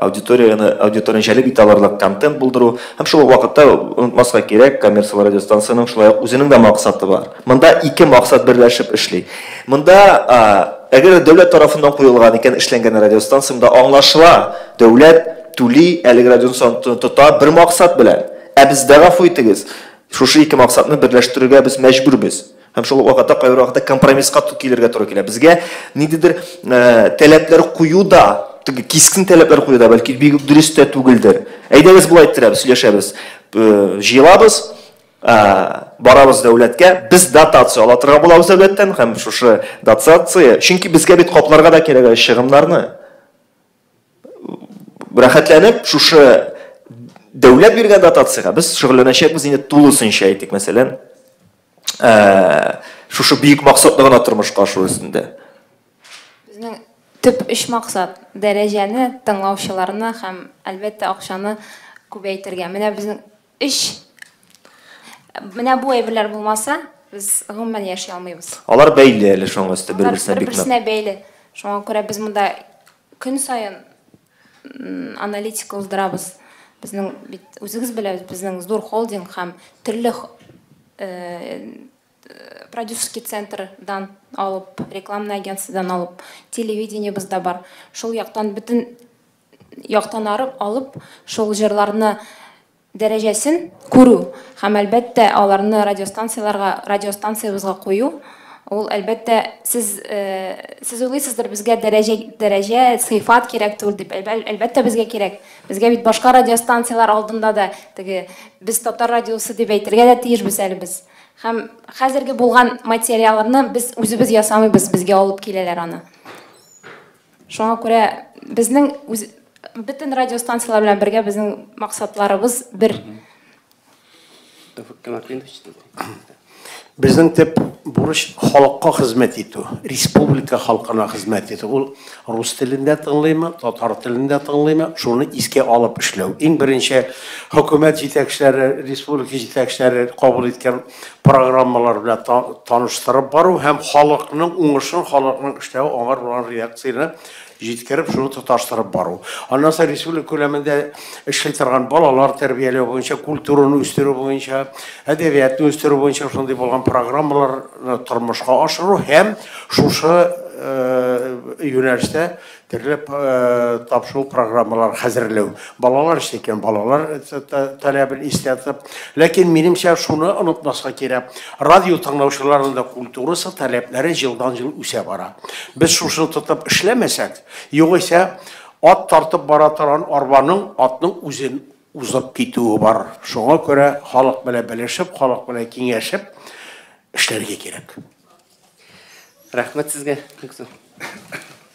аудиторияне җәлеп итә алырлык контент булдыру һәм шул ук вакытта онытмаска кирәк, коммерцияле радиостанциянең шулай ук үзенең дә максаты бар. Монда ике максат берләшеп эшли. Монда, әгәр дәүләт тарафыннан куелган икән эшләнгән радиостанция, монда аңлашыла, дәүләт түли әлеге радиостанцияне тота бер максат белән. Ә бездә, гафу итегез, шушы ике максатны берләштерергә без мәҗбүрбез. Һәм шул ук вакытта кайбер вакытта компромисска килергә туры килә. Безгә ниндидер таләпләр кую да, теге кискен таләпләр кую да, бәлки бик үк дөрес тә түгелдер. Әйдәгез болай иттерәбез, сөйләшәбез. Җыелабыз, барабыз дәүләткә, без дотация ала торган булабыз дәүләттән һәм шушы дотация, чөнки безгә бит капларга да кирәк әле чыгымнарны. Рәхәтләнеп шушы дәүләт биргән дотациягә без шөгыльләнәчәкбез инде тулысынча, әйтик, мәсәлән, шушы бөек максатны гына тормышка ашыру өстендә. Безнең төп өч максат: дәрәҗәне, тыңлаучыларны һәм әлбәттә акчаны күбәйтергә. Менә безнең өч, менә бу әйберләр булмаса, без гомумән яши алмыйбыз. Алар бәйле әле шуңа өстә бер-берсенә бик нык. Бер-берсенә бәйле. Шуңа күрә без монда көн саен аналитика уздырабыз. Безнең бит, үзегез беләсез, безнең зур холдинг һәм төрле продюсерский центрдан алып, рекламный агентстводан алып, телевидениебыз да бар. Шул яктан бөтен яктан арып алып, шул җырларны дәрәҗәсен күрү һәм, әлбәттә, аларны радиостанцияларга, радиостанциябезгә кую, ул, әлбәттә, сез уйлыйсыздыр, безгә дәрәҗә, сыйфат кирәк түгел дип. Әлбәттә, безгә кирәк. Безгә бит башка радиостанциялар алдында да теге без татар радиосы дип әйтергә дә тиешбез әле без. Һәм хәзерге булган материалларны без үзебез ясамыйбыз, безгә алып киләләр аны. Шуңа күрә безнең бөтен радиостанциялар белән бергә безнең максатларыбыз бер. Безнең төп бурыч халыкка хезмәт итү, республика халкына хезмәт итү. Ул рус телендә тыңлыймы, татар телендә тыңлыймы, шуны искә алып эшләү. Иң беренче хөкүмәт җитәкчеләре, республика җитәкчеләре кабул иткән программалар белән таныштырып бару һәм халыкның уңышын, халыкның эшләве аңар булган реакцияне җиткереп, шуны тоташтырып бару. Аннан соң республика күләмендә эшли торган балалар тәрбияләү буенча, культураны үстерү буенча, әдәбиятны үстерү буенча шундый булган программаларны тормышка ашыру һәм шушы юнәлештә төрле тапшыру программалар хәзерләү. Балалар эшли икән, балалар таләбен истә тотып. Ләкин минемчә шуны онытмаска кирәк. Радио тыңлаучыларның да культурасы, таләпләре елдан-ел үсә бара. Без шушыны тотып эшләмәсәк, югыйсә ат тартып бара торган арбаның атның үзен узып китүе бар. Шуңа күрә халык белән белешеп, халык белән киңәшеп эшләргә кирәк. Рәхмәт сезгә, бик зур.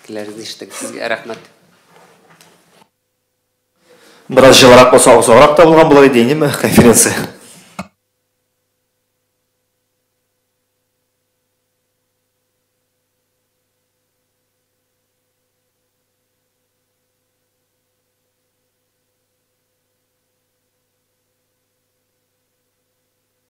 Теләрегезне ишеттек. Сезгә рәхмәт. Бераз җылырак булса, озаграк та булган булыр иде, инеме конференция.